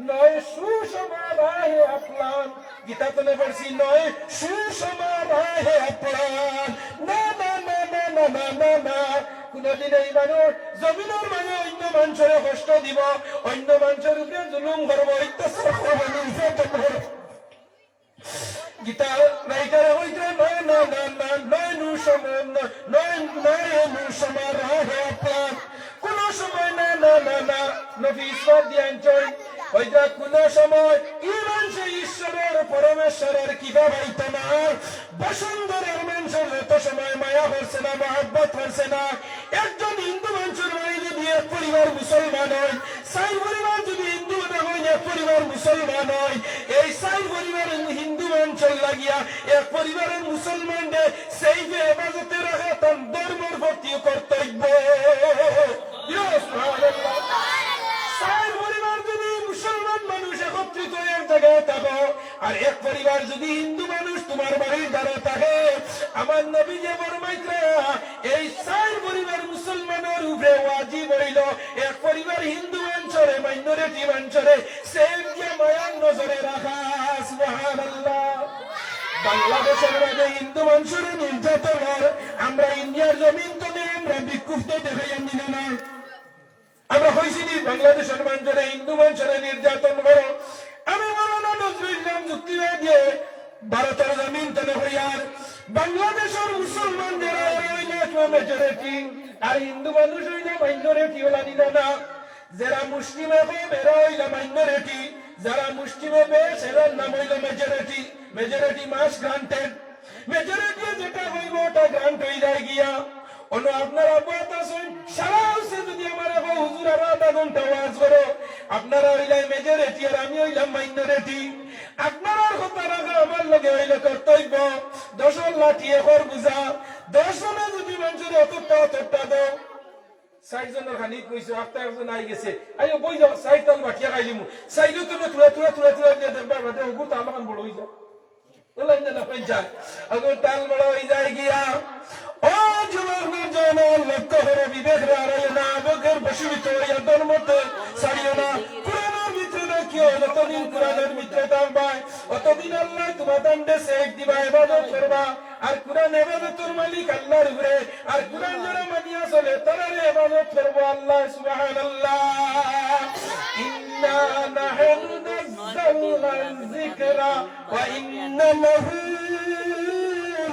নয় সুষমা রাহে আপ্লান। গীতা তনে পড়ছি, নয় সুষমা রাহে আপ্লান। না, না, না। কোনদিন এই মানুষ জমিনর মাঝে অন্য মানুষরে কষ্ট দিব, অন্য মানুষর উপরে জুলুম করব, অত্যাচার করব, নির্যাতন করব। গীতা রাইটারে কইতরা, না, না, না, না, নয় নু সম-, ন-, নয়, নয় নু সমা রাহে আপ্লান। কোন সময় না, না, না, না, নবী ইসলাম দিয়ে আনছইন। কইতরা কোন সময় ই মানুষে ঈশ্বরর, পরমেশ্বরর কৃপা পাইতো না। বসুন্ধরার মানুষর যত সময় মায়া করছে না, মহব্বত করছে না। একজন হিন্দু মানুষর বাড়ি যদি এক পরিবার মুসলমান হয়, চাইর পরিবার যুদি হিন্দু অইন, এক পরিবার মুসলমান অইন, এই চাইর পরিবার হিন্দু মানষর লাগিয়া এক পরিবারর মুসলমানরে সেইভে হেফাজতে রাখা তান ধর্মর প্রতি কর্তব্য। চাইর পরিবার যুদি মুসলমান মানুষ একত্রিত এক জাগায় থাকো, আর এক পরিবার যুদি হিন্দু মানুষ তুমার বাড়ির দ্বারা থাকে, আমার নবীয়ে ফরমাইতরা, এই চাইর পরিবার মুসলমানর উপরে ওয়াজিব অইলো, এক পরিবার হিন্দু মানষরে, minority মানষরে, same দিয়া মায়ার নজরে রাখা। সুবহানাল্লাহ। বাংলাদেশর মাঝে হিন্দু মানষরে নির্যাতন অর, আমরা ইন্ডিয়ার জমিন তনে আমরা বিক্ষুব্ধ দেখাইয়া দিলে না। আমরা কইছি নি বাংলাদেশর মানষরে, হিন্দু মানষরে নির্যাতন করো? আমি মৌলানা নজরুল ইসলাম যুক্তিবাদী ভারতর জমিন তনে কইয়ার, বাংলাদেশর মুসলমান যেরা, এরা অইলা majority, আর হিন্দু মানুষ অইলা minority, অলা নিলা না। যেরা মুসলিমে কম, এরা অইলা minority, যেরা মুসলিমে বেশ, এরার নাম অইলো majority। Majority must granted। Majority যেটা অইবো, ওটা grant অই যায় গিয়া। অনো আপনারা বয়াত আছইন, সারা হাউসে যুদি আমারে কও, "হুজুর, আরো আধা ঘন্টা ওয়াজ করো", আপনারা অইলা majority আর আমি অইলাম minority। আপনারার কথা রাখা আমার লগে অইলো কর্তব্য। দশর লাঠি একর বুঝা, দশ জনে যুদি মানষরে অতটা অতটা দেও, চাইর জনর খানি কইছো, আখতা একজন আই গেছে। আইও বই যাও, চাইর তাল বাটিয়া খাইলিমু। চাইরও তো না, তুরা, তুরা, তুরা, তুরা দিয়া দেখবা, বাদে ওগুর তাল খান বড় অই যায়। ওলাই না, না, অই যায়। ওগুর তাল বড় অই যায় গিয়া। ও যুবক নওজোয়ান, লক্ষ্য করো, বিবেক হারাইও না, আবেগর বশীভূত অইয়া ধর্মতে ছাড়িও না। কোরআনর ভিতরে রাখিও, যতদিন কোরআনর ভিতরে থাকবায়, অতদিন আল্লায় তুমার দান্ডে সেফ দিবা, ইবাদত করবা। আর কোরআন ইবাদতর মালিক আল্লাহর উপরে। আর কোরআন যারা মানিয়া চলে, তারারে ইবাদত করবো আল্লাহ। সুবহানাল্লাহ। ইন্না নাহনু নাযালনা যিকরা ওয়া ইন্না লাহু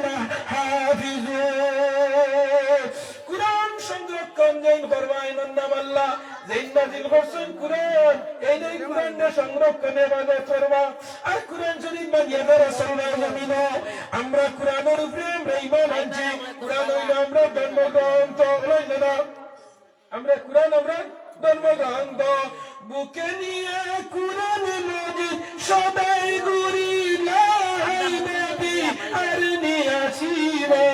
লাহাফিজুন। কোরআন সংরক্ষণ যেইন করবা, এইনর নাম আল্লাহ। যেইন নাজিল করছইন কোরআন, এইন এই কোরআনরে সংরক্ষণ ইবাদত করবা। আর কোরআন শরীফ মানিয়া যারা চলবা জমিনো, আমরা কোরআনর উপরে আমরা ঈমান আনছি। কোরআন অইলো আমরার ধর্মগ্রন্থ, অইলো না? আমরা কোরআন, আমরার ধর্মগ্রন্থ। বুকে নিয়া কোরআন মজিদ সদাই ঘুরি, লাহাই নবী আর নিয়া আসিবা।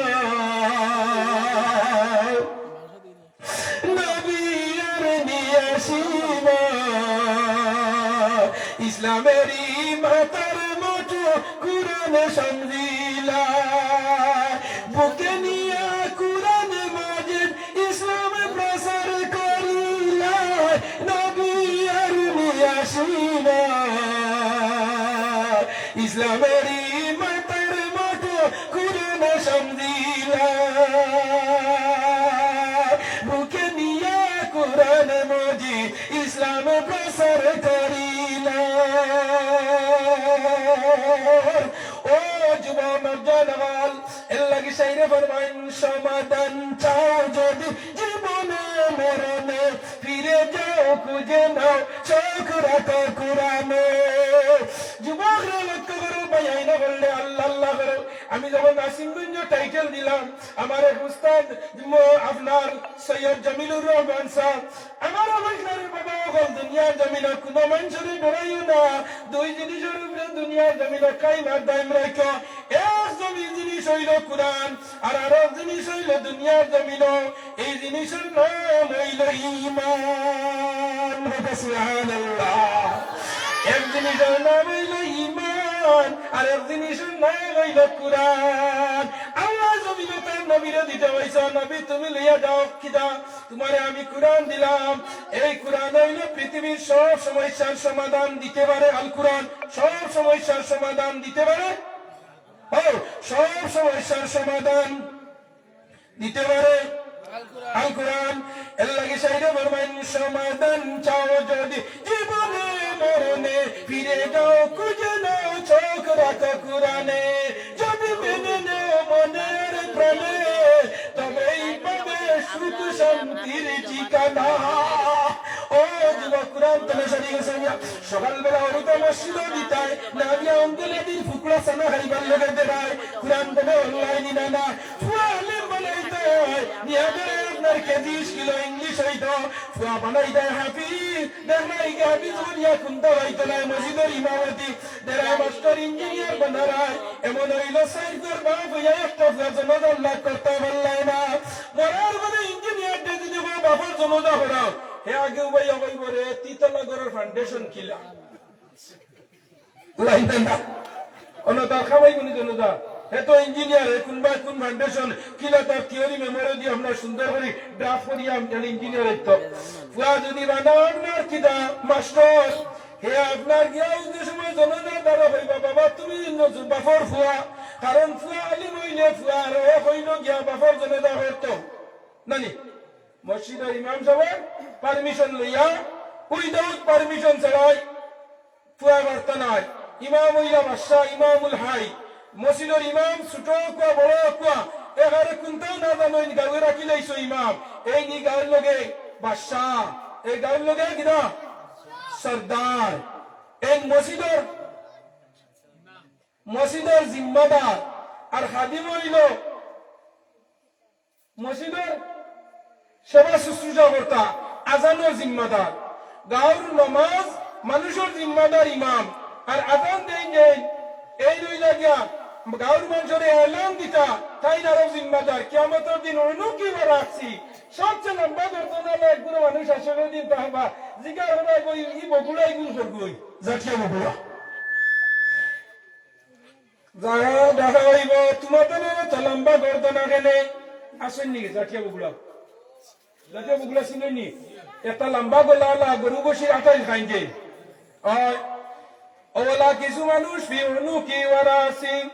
নবী আর নিয়া আসিবা। ইসলামের ই মাথার মতো কোরআন সমঝিলা। বুকে নিয়া কোরআন মজিদ ইসলাম প্রচার করিলা। নবী আর নিয়া আসিবা। ইসলামের ই মাথার মতো কোরআন সমঝিলা। বুকে নিয়া কোরআন মজিদ ইসলাম প্রচার করিলা। ও যুবক নওজোয়ান, এর লাগি শাইরে ফরমাইন, সমাধান চাও যদি জীবনে মরণে, ফিরে যাও খুঁজে নাও, চোখ রাখো কোরআনে। যুবকরা লক্ষ্য করো, ভাই আইনা বললে আল্লাহ আল্লাহ করো। আমি যখন নাসিমগঞ্জ টাইটেল দিলাম, আমার এক উস্তাদ ম-, আপনার সৈয়দ জামিলুর রহমান সাহেব, আমার অবৈজ্ঞানিক বাবা অকল দুনিয়ার জমিনো কোনো মানুষরে ডরাইও না। দুই জিনিসর উপরে দুনিয়ার জমিনো কায়েম আর দায়েম রাখো। এক জমি-, জিনিস অইলো কোরআন, আর আরো জিনিস অইলো দুনিয়ার জমিনো এই জিনিসর নাম অইলো ঈমান। সুবহানাল্লাহ। এক জিনিসর নাম অইলো ঈমান, আর এক জিনিসর নাম অইলো কোরআন। আল্লায় জমিনো তান নবীরে দিতে কইছইন, নবী তুমি লইয়া যাও, কিতা? তুমারে আমি কোরআন দিলাম। এই কোরআন অইলো পৃথিবীর সব সমস্যার সমাধান দিতে পারে। আল কোরআন সব সমস্যার সমাধান দিতে পারে। ও, সব সমস্যার সমাধান দিতে পারে আল কোরআন। এর লাগি শাইরে ফরমাইন, সমাধান চাও যদি জীবনে মরণে, ফিরে যাও খুঁজে নাও চোখ রাখো কোরআনে। যদি মেনে নেও মনের প্রাণে, তবেই পাবে সুখ শান্তির ঠিকানা। ও যুবক, কোরআন তনে সরি গেছে গিয়া। সকালবেলা অরুতা মসজিদো দিতায়, না দিয়া অঙ্গলে দিন ফুকরা সানা খাইবার লগে দেরায়। কোরআন তনে অনলাইন না না, পুরা আলিম বানাইতে হয়। নিয়া দেরায় আর কেজি স্কুলো ইংলিশ অইতো, ফুয়া বানাই দেয় হাফিজ। দেখ না, ইগে হাফিজ বলিয়া কুন্তা অইতো নায়, মসজিদর ইমামতি দেরায়, মাস্টার ইঞ্জিনিয়ার বানারায়। এমন অইলো, চাইর ঘর বাপ অইয়া একটা ফুয়া জনাজার লাগ করতা পারলায় না। মরার পরে ইঞ্জিনিয়ার দে যদি কও, "বাপর জনাজা করাও", হে আগে উবাইয়া কইবো, "রে, তিতলা ঘরর ফাউন্ডেশন কিলা?" লাইন দেন না। অন্য তার খাওয়াই মনে জন্য যা। হে তো ইঞ্জিনিয়ার, হে কোন বা কোন ফাউন্ডেশন, কিলা তার থিওরি মেমোরি দিয়া আমরা সুন্দর করি ড্রাফট করিয়া আমি জানি ইঞ্জিনিয়ার তো। ফুয়া যদি বানান আপনার কিতা মাস্টার, হে আপনার গিয়া ওই যে সময় জনতার দ্বারা হইবা, "বাবা, তুমি নজর বাফর ফুয়া", কারণ ফুয়া আলিম হইলে ফুয়া আর ও হইল গিয়া বাফর জনতা হইতো। নানি, মসজিদর ইমাম সাহেব পারমিশন লইয়া, উইদাউট পারমিশন ছাড়াই ফুয়া বার্তা নাই। ইমাম অইলা বাদশা, ইমামুল হাই। মসজিদর ইমাম, ছোট কুয়া, বড় কুয়া, এগারে কুনটাও না জানো, ইন গাউয়ে রাখি লাইছো ইমাম। এই নি গাউর লগে বাদশা, এই গাউর লগে কিনা সর্দার। এই মসজিদর, মসজিদর জিম্মাদার। আর খাদিম অইল মসজিদর সেবা শুশ্রূষা কর্তা, আজানর জিম্মাদার, গাউর নমাজ মানুষর জিম্মাদার ইমাম, আর আজান দেইন দেইন এই রইলা গিয়া গাউর মানষরে এলান দিতা, তাইন আরো জিম্মাদার। কিয়ামতর দিন উনুকি ওয়া রাসি, সবচেয়ে লম্বা গর্দনালা এক গুরু মানুষ আসলে দিন তাহবা জিগার হবাই গই, ই বগুড়াই গুল করবই, জাতীয় বগুড়া। যারা দেখা হইব, তোমাদের তো লম্বা গর্দনা কেনে? আসেন নি, জাতীয় বগুড়া। জাতীয় বগুড়া চিনেন নি? একটা লম্বা গলালা গরু গোশির আটাইল খাইতে। অয়, ওলা কিছু মানুষ ফি উনুকি ওয়া রাসি,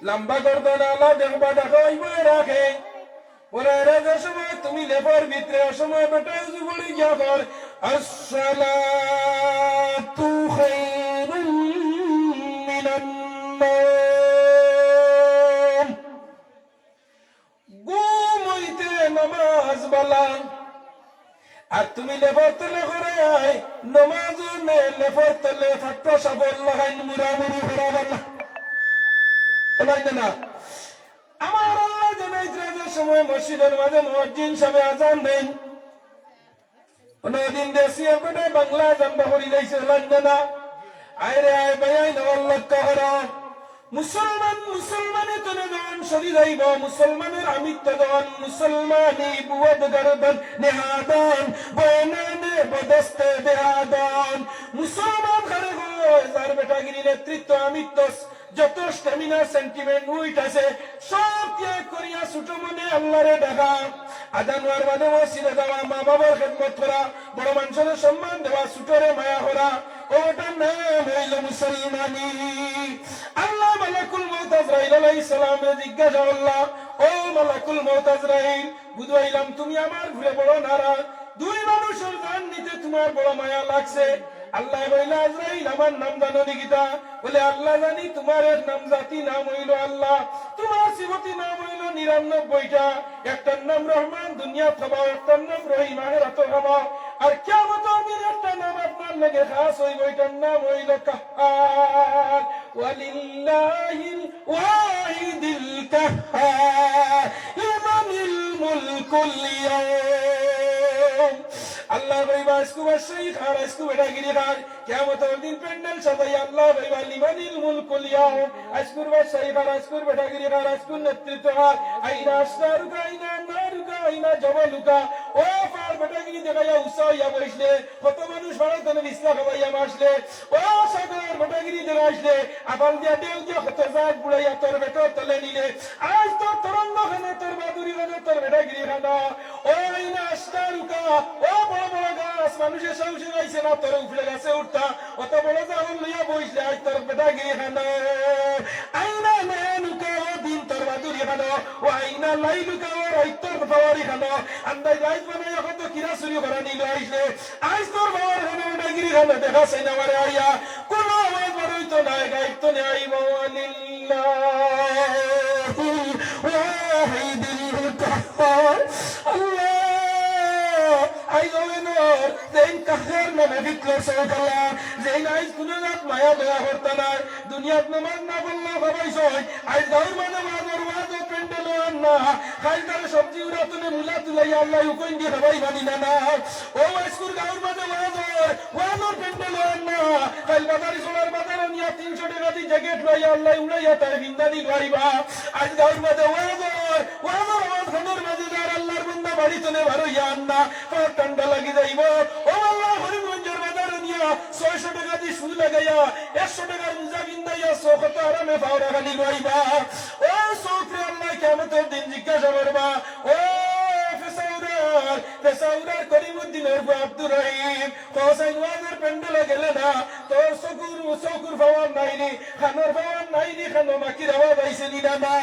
লম্বা গর্দনালা দেখবা দেখা হইব এরা কে। ওরা এরা যে সময় তুমি লেফার ভিতরে, এ সময় বেটা উজু পড়ি গিয়া কর, "আসসালাতু খায়রুম মিনান নাওম।" ঘুম হইতে নামাজ বালা। আর তুমি লেফার তলে করে আয়, নমাজও নে লেফার তলে, ফাট্টা সাবল লাগাইন মুড়ামুড়ি করা বালা। এবার না, আমার আল্লাহ জানাইতরা যে সময় মসজিদর মাঝে মুয়াজ্জিন সাহেব আজান দেইন, কোনদিন দেশি একটা বাংলা জানবা করি যাইছে, লাগবে না। আয় রে আয়, ভাই, আয় না, আল্লাহ কাহারা। মুসলমান, মুসলমানে তনে যখন শরীর আইব, মুসলমানের আমিত্ব যখন মুসলমানি বুয়দ গর্দন নেহাদন, বয়নানে বদস্তে দেহাদন। মুসলমান কারে কয়, যার বেটাগিরি নেতৃত্ব আমিত্ব যত stamina, sentiment, weight আছে, সব ত্যাগ করিয়া ছোট মনে আল্লাহরে ডাকা। আজান হওয়ার বাদে মসজিদে যাওয়া, মা বাবার খেদমত করা, বড় মানুষের সম্মান দেওয়া, ছোটরে মায়া করা, ওটার নাম হইল মুসলমানি। আল্লাহ মালাকুল মউত আজরাইল আলাইহিস সালামরে জিজ্ঞাসা করলা, "ও মালাকুল মউত আজরাইল, বুঝাইলাম তুমি আমার ঘুরে বড় নারাজ, দুই মানুষের জান নিতে তোমার বড় মায়া লাগছে।" আল্লাহ কইলা, "আজরাইল, আমার নাম জানো নি কিতা?" বলে, "আল্লাহ জানি, তোমার এক নাম জাতি নাম হইল আল্লাহ, তোমার সিফতি নাম হইল নিরানব্বইটা, একটার নাম রহমান, দুনিয়া খাবাও, একটার নাম রহিম, আখেরাত খাবাও, আর কিয়ামতর দিন একটা নাম আপনার লগে খাস হইব, এটার নাম হইল কাহহার।" ওয়ালিল্লাহিল ওয়াহিদিল কাহহার, লিমানিল মুলকুল ইয়াউম। আল্লাহ কইবা, "আইজকু বাদশাহী কার, আইজকু বেটাগিরি কার।" কিয়ামতর দিন প্যান্ডেল সাজাই আল্লাহ কইবা, "লিমানিল মুলকুল ইয়াউম।" আইজকুর বাদশাহী কার, আইজকুর বেটাগিরি কার, আইজকুর নেতৃত্ব কার? আইনা আশতারুকা, আইনা নারুকা, আইনা জবালুকা। ও পার বেটাগিরি দেখাইয়া উষা হইয়া বইছলে, কত মানুষ বাড়াইতে বিছলা খাবাইয়া মাসলে, ও সাগর বেটাগিরি দেখাইছলে, আতাল দিয়া ঢেউ দিয়া কত জাত বুড়াইয়া তোর বেটার তলে নিলে, আইজ তোর তরঙ্গ খানো, তোর বাদুরি খানো, তোর বেটাগিরি খানো। ও আইনা আশতারুকা, ও বড় বড় গাছ, মানুষে সাহসে গাইছে না, তোর উপরে গাছে উঠতা, অত বড় জাহান লইয়া বইছলে, আইজ তোর বেটাগিরি খানো। আইনা নাহারুকা, ও দিন তোর বাদুরি খানো, ও আইনা লাইলুকা, ও রাইত তোর পাওয়ারি খানো। আন্দাজ রাইত বানাইয়া কত কিরা চুরি করা নিল আইছলে, আইজ তোর বাবার খানো, বেটাগিরি খানো, দেখা চাই না মারে আইয়া, কোনো আওয়াজ বার হইতো না, গাইব তো নেই, বাবা লিল্লাহিল ওয়াহিদিল কাহহার। আল্লাহ, আইজ হবে না। যেইন কাফের নামে ফিতনার চৌকালা, যেইন আইজ কুনু জাত মায়া দয়া করতা নায়, দুনিয়াত নমাজ না পড়লেও খাবাইছইন, আইজ গাউর মাঝে ওয়াজর ওয়াজর প্যান্ডেলো আনরা, খাইল তারে সবজি উড়াতনে মুলা তুলাইয়া আল্লায় হুকুম দি খাবাইবা নি না না। অউ আইজকুর গাউর মাঝে ওয়াজর ওয়াজর প্যান্ডেলো আনরা, খাইল বাজারি সোনার বাজারো নিয়া তিনশো টেকা দি জ্যাকেট লইয়া আল্লায় উড়াইয়া তারে ফিন্দা দি লইবা। আইজ গাউর মাঝে ওয়াজর ওয়াজর আওয়াজ খানর মাঝে যার আল্লার বান্দা বাড়ি তনে বারইয়া আনরা, পাও ঠান্ডা লাগি যাইবো। অউ আল্লায় করিমগঞ্জর বাজারো নিয়া ছয়শো টেকা দি শু লাগাইয়া, একশো টেকার মুজা ফিন্দাইয়া চউখো আরামে পাও রাখানি লইবা। অউ চউখরে আল্লায় কিয়ামতর দিন জিজ্ঞাসা করবা, ও পেশাউরার, পেশাউরার করিমউদ্দিনর পুয়া আব্দুর রহিম, কছাইন ওয়াজর প্যান্ডেলো গেলে না, তোর চউখর, চউখর পাওয়ার নাই নি, খানর পাওয়ার নাই নি, খানো মাকির আওয়াজ আইছে নি না না।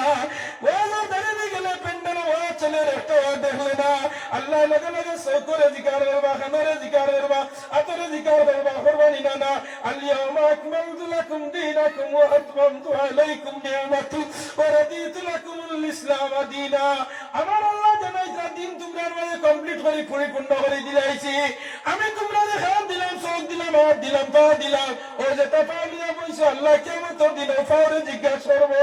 ওয়াজর দারে দি গেলে প্যান্ডেলো ওয়াজ চলের, একটা ওয়াজ দেখলে না। আল্লায় লগে লগে চউখরে জিকার করবা, খানরে জিকার করবা, আতরে জিকার করবা, করবা নি না না। اليوم أكملت لكم دينكم وأتممت عليكم نعمتي ورضيت لكم الإسلام دينا। আমার আল্লায় জানাইতরা দিন তুমরার মাঝে complete করি পরিপূর্ণ করি দিলাইছি। আমি তুমরারে খান দিলাম, চউখ দিলাম, আত দিলাম, পাও দিলাম। অউ যেতা পাও নিয়া বইছো, আল্লায় কিয়ামতর দিন অউ পাওরে জিজ্ঞাসা করবো।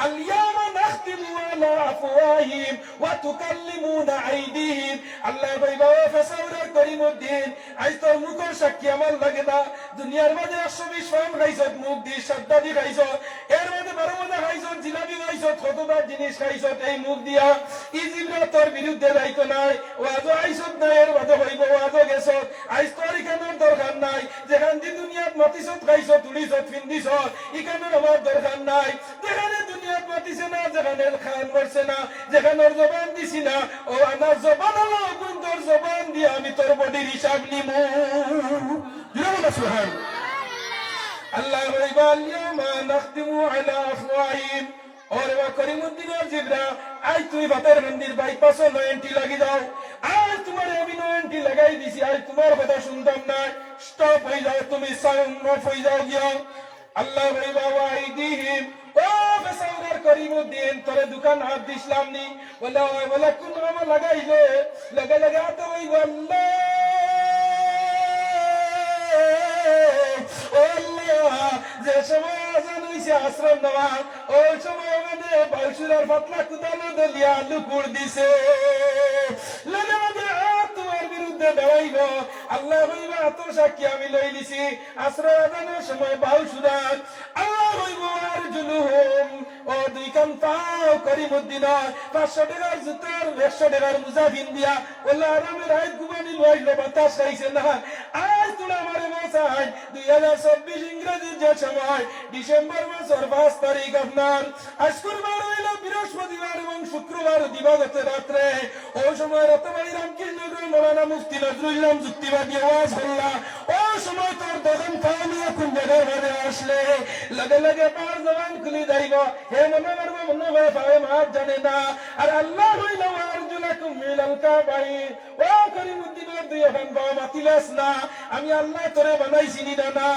اليوم نختم على أفواههم وتكلمنا أيديهم। আল্লায় কইবা, ও পেশাউরার করিমউদ্দিন, আইজ তোর মুখর সাক্ষী আমার লাগে না। দুনিয়ার মাঝে একশো বিশ পান খাইছত, মুখ দি সাদ্দা দি খাইছত, এর মাঝে বারো মজা খাইছত, জিলাপি খাইছত, কততা জিনিস খাইছত, এই মুখ দিয়া ই জিবরা তোর বিরুদ্ধে যাইতো নায়। ওয়াজো আইছত না, এর বাদে কইবো ওয়াজো গেছত। আইজ তোর ইখানর দরকার নাই। যেখান দি দুনিয়াত মাতিছত, খাইছত, উড়িছত, ফিন্দিছত, ইখানর আমার দরকার নাই। যেখানে দুনিয়াত মাতিছে না, যেখানে খান করছে না, যেখানর জবান দিছি না, অউ আমার জবান আলা অগুইন্তর জবান দিয়া আমি তোর বডির হিসাব নিমু। জুরে বলো সুবহান। আল্লায় কইবা, اليوم نختم على أفواههم। ওরে বা করিমউদ্দিনর জিবরা, আইজ তুমি ভাতের মন্দির বাইপাসো no entry লাগি যাও। আইজ তুমারে আমি no entry লাগাই দিছি, আইজ তুমার কথা হুনতাম নায়, stop অই যাও, তুমি sound off অই যাও গিয়া। আল্লায় কইবা, وأيديهم, ও পেশাউরার করিমউদ্দিন, তোরে দুখান আত দিছলাম নি? বলে, অয় বলে, কুন কামো লাগাইলে? লগে লগে আতো কইবো, আল্লাহ, ও আল্লাহ, যে সময় আজান অইছে আসরর নামাজ, অউ সময় মানে বাউসুরার পাতলা কুদালো দলিয়া আলু কুড় দিছে। লগে লগে আত তুমার বিরুদ্ধে দাঁড়াইবো। আল্লায় কইবা, আতর সাক্ষী আমি লইলিছি। আসরর আজানর সময় বাউসুরার। আল্লায় কইবো, وأرجلهم, ও দুইখান পাও করিমউদ্দিনর, পাঁচশো টেকার জুতার, একশো টেকার মুজা ফিন্দিয়া, অলা আরামে রাইত ঘুমানি লইলো, বাতাস খাইছে না। আইজ তুরা আমারে বাঁচাইন, দুই হাজার চব্বিশ ইংরেজির যে সময়, ডিসেম্বর মাসর পাঁচ তারিখ আপনার, আইজকুর বার অইলো বৃহস্পতিবার এবং শুক্রবার দিবাগত রাত্রে, অউ সময় রতবাড়ি রামকৃষ্ণ নগরর মৌলানা মুফতি নজরুল ইসলাম যুক্তিবাদী ওয়াজ করলা। অউ সময় তোর দোকান পাওনি এখন জাগার মাঝে আসলে, লগে লগে তার জবান খুলি যাইবো। হে মনে করবো, মনে হয় পাওয়ে মাত জানে না। আর আল্লায় কইলা, وأرجلكم إلى الكعبين। ও করিমউদ্দিনর দুইওখান পাও মাতিলাস না, আমি আল্লায় তোরে বানাইছি নি না না।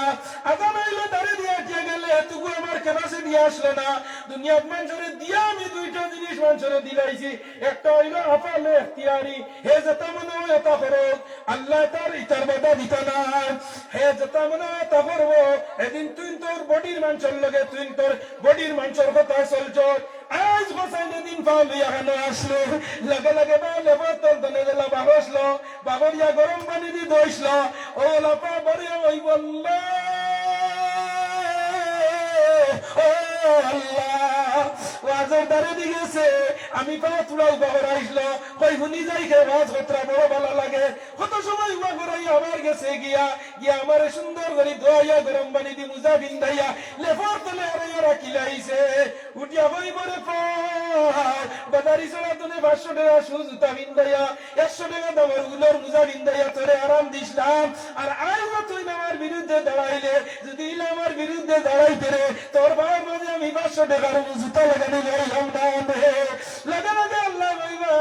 আজান অইলো দাড়ি দিয়া আটিয়া গেলে, এটুকু আমার capacity আসলো না। দুনিয়াত মানষরে দিয়া আমি দুইটা জিনিস মানষরে দিলাইছি, একটা অইলো আফআলে ইখতিয়ারি, হে যেতা মনে অয় অতা করউক, আল্লায় তার ইতার বাধা দিতা নায়। হে যেতা মনে অয় অতা করবো, এদিন তুইন তোর বডির মানষর লগে, তুইন তোর বডির মানষর কথায় চলছস। আইজ হোসাইন এদিন পাও লইয়া খানো আসলো, লগে লগে বা লেফর তল তনে দিলা বাহসলো, বাহরিয়া গরম পানি দি ধইছলো, ও লাফা বাড়িয়া অইবো আল্লাহ, ও আল্লাহ, ওয়াজর দাড়ি দি গেছে, আমি পাও তুড়াও বাহর আইছলো, কই হুনি যাই কে ওয়াজ কতরা বড় ভালা লাগে, কত সময় উবা করাই আবার গেছে গিয়া, গিয়া আমারে সুন্দর করি ধোয়াইয়া গরম পানি দি মুজা ফিন্দাইয়া লেফর তলে আড়াইয়া রাখিলাইছে। উঠিয়া কইবো রে পাও, বাজারি ছড়া তনে পাঁচশো টেকা শু জুতা ফিন্দাইয়া, একশো টেকা দামর উলর মুজা ফিন্দাইয়া তোরে আরাম দিছলাম। আর আইজ তুইন আমার বিরুদ্ধে দাঁড়াইলে, যদি ইলা আমার বিরুদ্ধে দাঁড়াইতে রে, তোর পাওর মাঝে আমি পাঁচশো টেকার জুতা লাগানি লইলাম না রে। লগে লগে আল্লায় কইবা,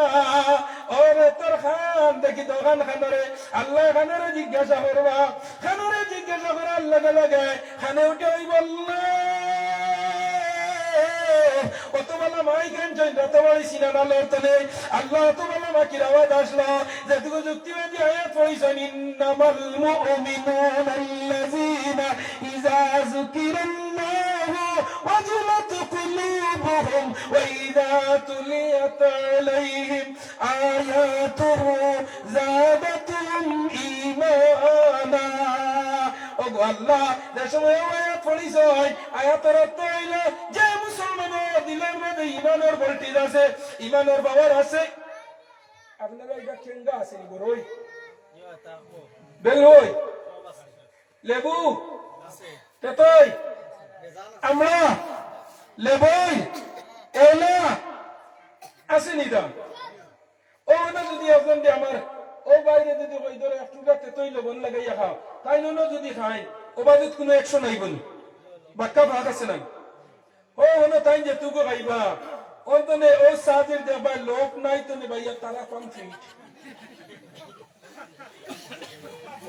ওরে তোর খান দেখি তো খান খানরে, আল্লায় খানরে জিজ্ঞাসা করবা, খানরে জিজ্ঞাসা করার লগে লগে খানে উঠে অইবো আল্লাহ, অত ভালা মাই খান জৈন রাতাবাড়ি সিনানা লড়তনে, আল্লাহ অত ভালা মাকির আওয়াজ আসলো, যেটুকু যুক্তিবাদী আয়াত পড়ছইন, "إنما المؤمنون الذين إذا ذكر الله وجلت قلوبهم وإذا تليت عليهم آياته زادتهم إيمانا।" ওগো আল্লাহ, যে সময় ও আয়াত পড়ছইন, আয়াতর অর্থ অইলো, যে মুসলমানর দিলর মাঝে ইমানর voltage আছে, ইমানর power আছে, আপনারা ইটা টেঙ্গা আছে নি, বড়ই? বেলই? লেবু? তেতই? আমড়া? লেবই? এলা? আছে নি ইটা? ও না যদি একজন দে আমার, ও ভাইরে যদি কই ধরো এক টুকরা তেতই লবণ লাগাইয়া খাও, তাইন অনো যদি খাইন, ও বাদে কুনু action আইবো নি? বাক্কা ভাগ আছে না? ও হনো তাইন যেটুকু খাইবা, অন্তনে ও সাজির দেখবা লোভ নাই তো নে ভাইয়া, তারা complete।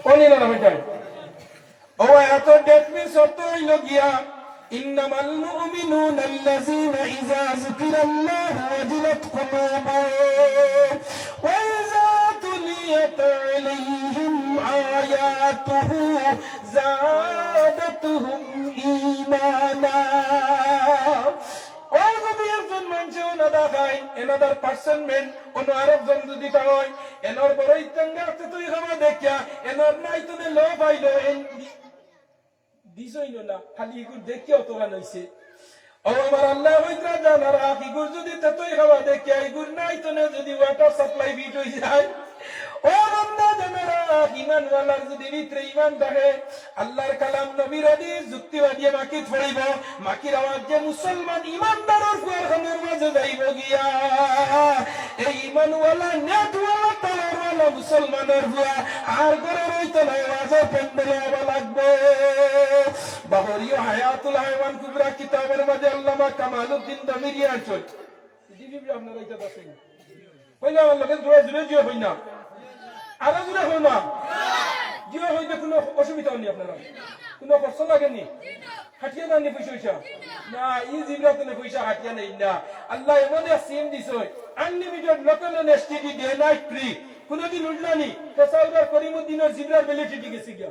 কোন ইলা না ভাই? ও আয়াত, that means অর্থ অইলো গিয়া, "إنما المؤمنون الذين إذا ذكر الله وجلت قلوبهم وإذا تليت عليهم آياته زادتهم إيمانا।" ও যদি একজন মানষে অনো দেখাইন, another person man, অনো আরকজন যদি তাইন, এনর বড়ই টেঙ্গা আছে তুই খাওয়া দেখিয়া, এনর নাই তো নে লোভ আইলো, এন দি-, দিছইন না, খালি ইগুর দেখিয়া অতখান অইছে। ও আমার আল্লাহ, ওইটা জানা রাখ, ইগুর যদি তেতই খাওয়া দেখিয়া, ইগুর নাই তো নে যদি water supply fit অই যায়, ও বান্দা জানা রাখ, ইমানওয়ালার যদি ভিতরে ইমান থাকে, আল্লাহর কালাম, নবীর হাদিস, যুক্তিবাদী মাকির পড়িবো, মাকির আওয়াজ যে মুসলমান ইমানদারর ফুয়ার কানর মাঝে যাইবো গিয়া, এই ইমানওয়ালা, নেটওয়ালা, তালারওয়ালা মুসলমানর ফুয়া আর ঘরে রইতো নায়, ওয়াজর প্যান্ডেলে আওয়া লাগবো। বাহরিয়া হায়াতুল হায়ওয়ান কুবরা কিতাবর মাঝে আল্লামা কামালউদ্দিন দামিরিয়ে আনছইন। জি, জি, জি, আপনারা ইটা দেখইন। কইলা আমার লগে জোরে জোরে জিও কইন না। আরো জোরে কইন না। জিও কইতে কুনু অসুবিধা অয়নি আপনারার? কুনু কষ্ট লাগেনি? কাটিয়া যায়নি পয়সা অয়ছা? না, ই জিবরা তো পয়সা কাটিয়া নেইন না। আল্লায় এমন এক SIM দিছইন, unlimited local and STD, day night free। কুনুদিন উঠলানি, কেশাউরার করিমউদ্দিনর জিবরার validity গেছে গিয়া।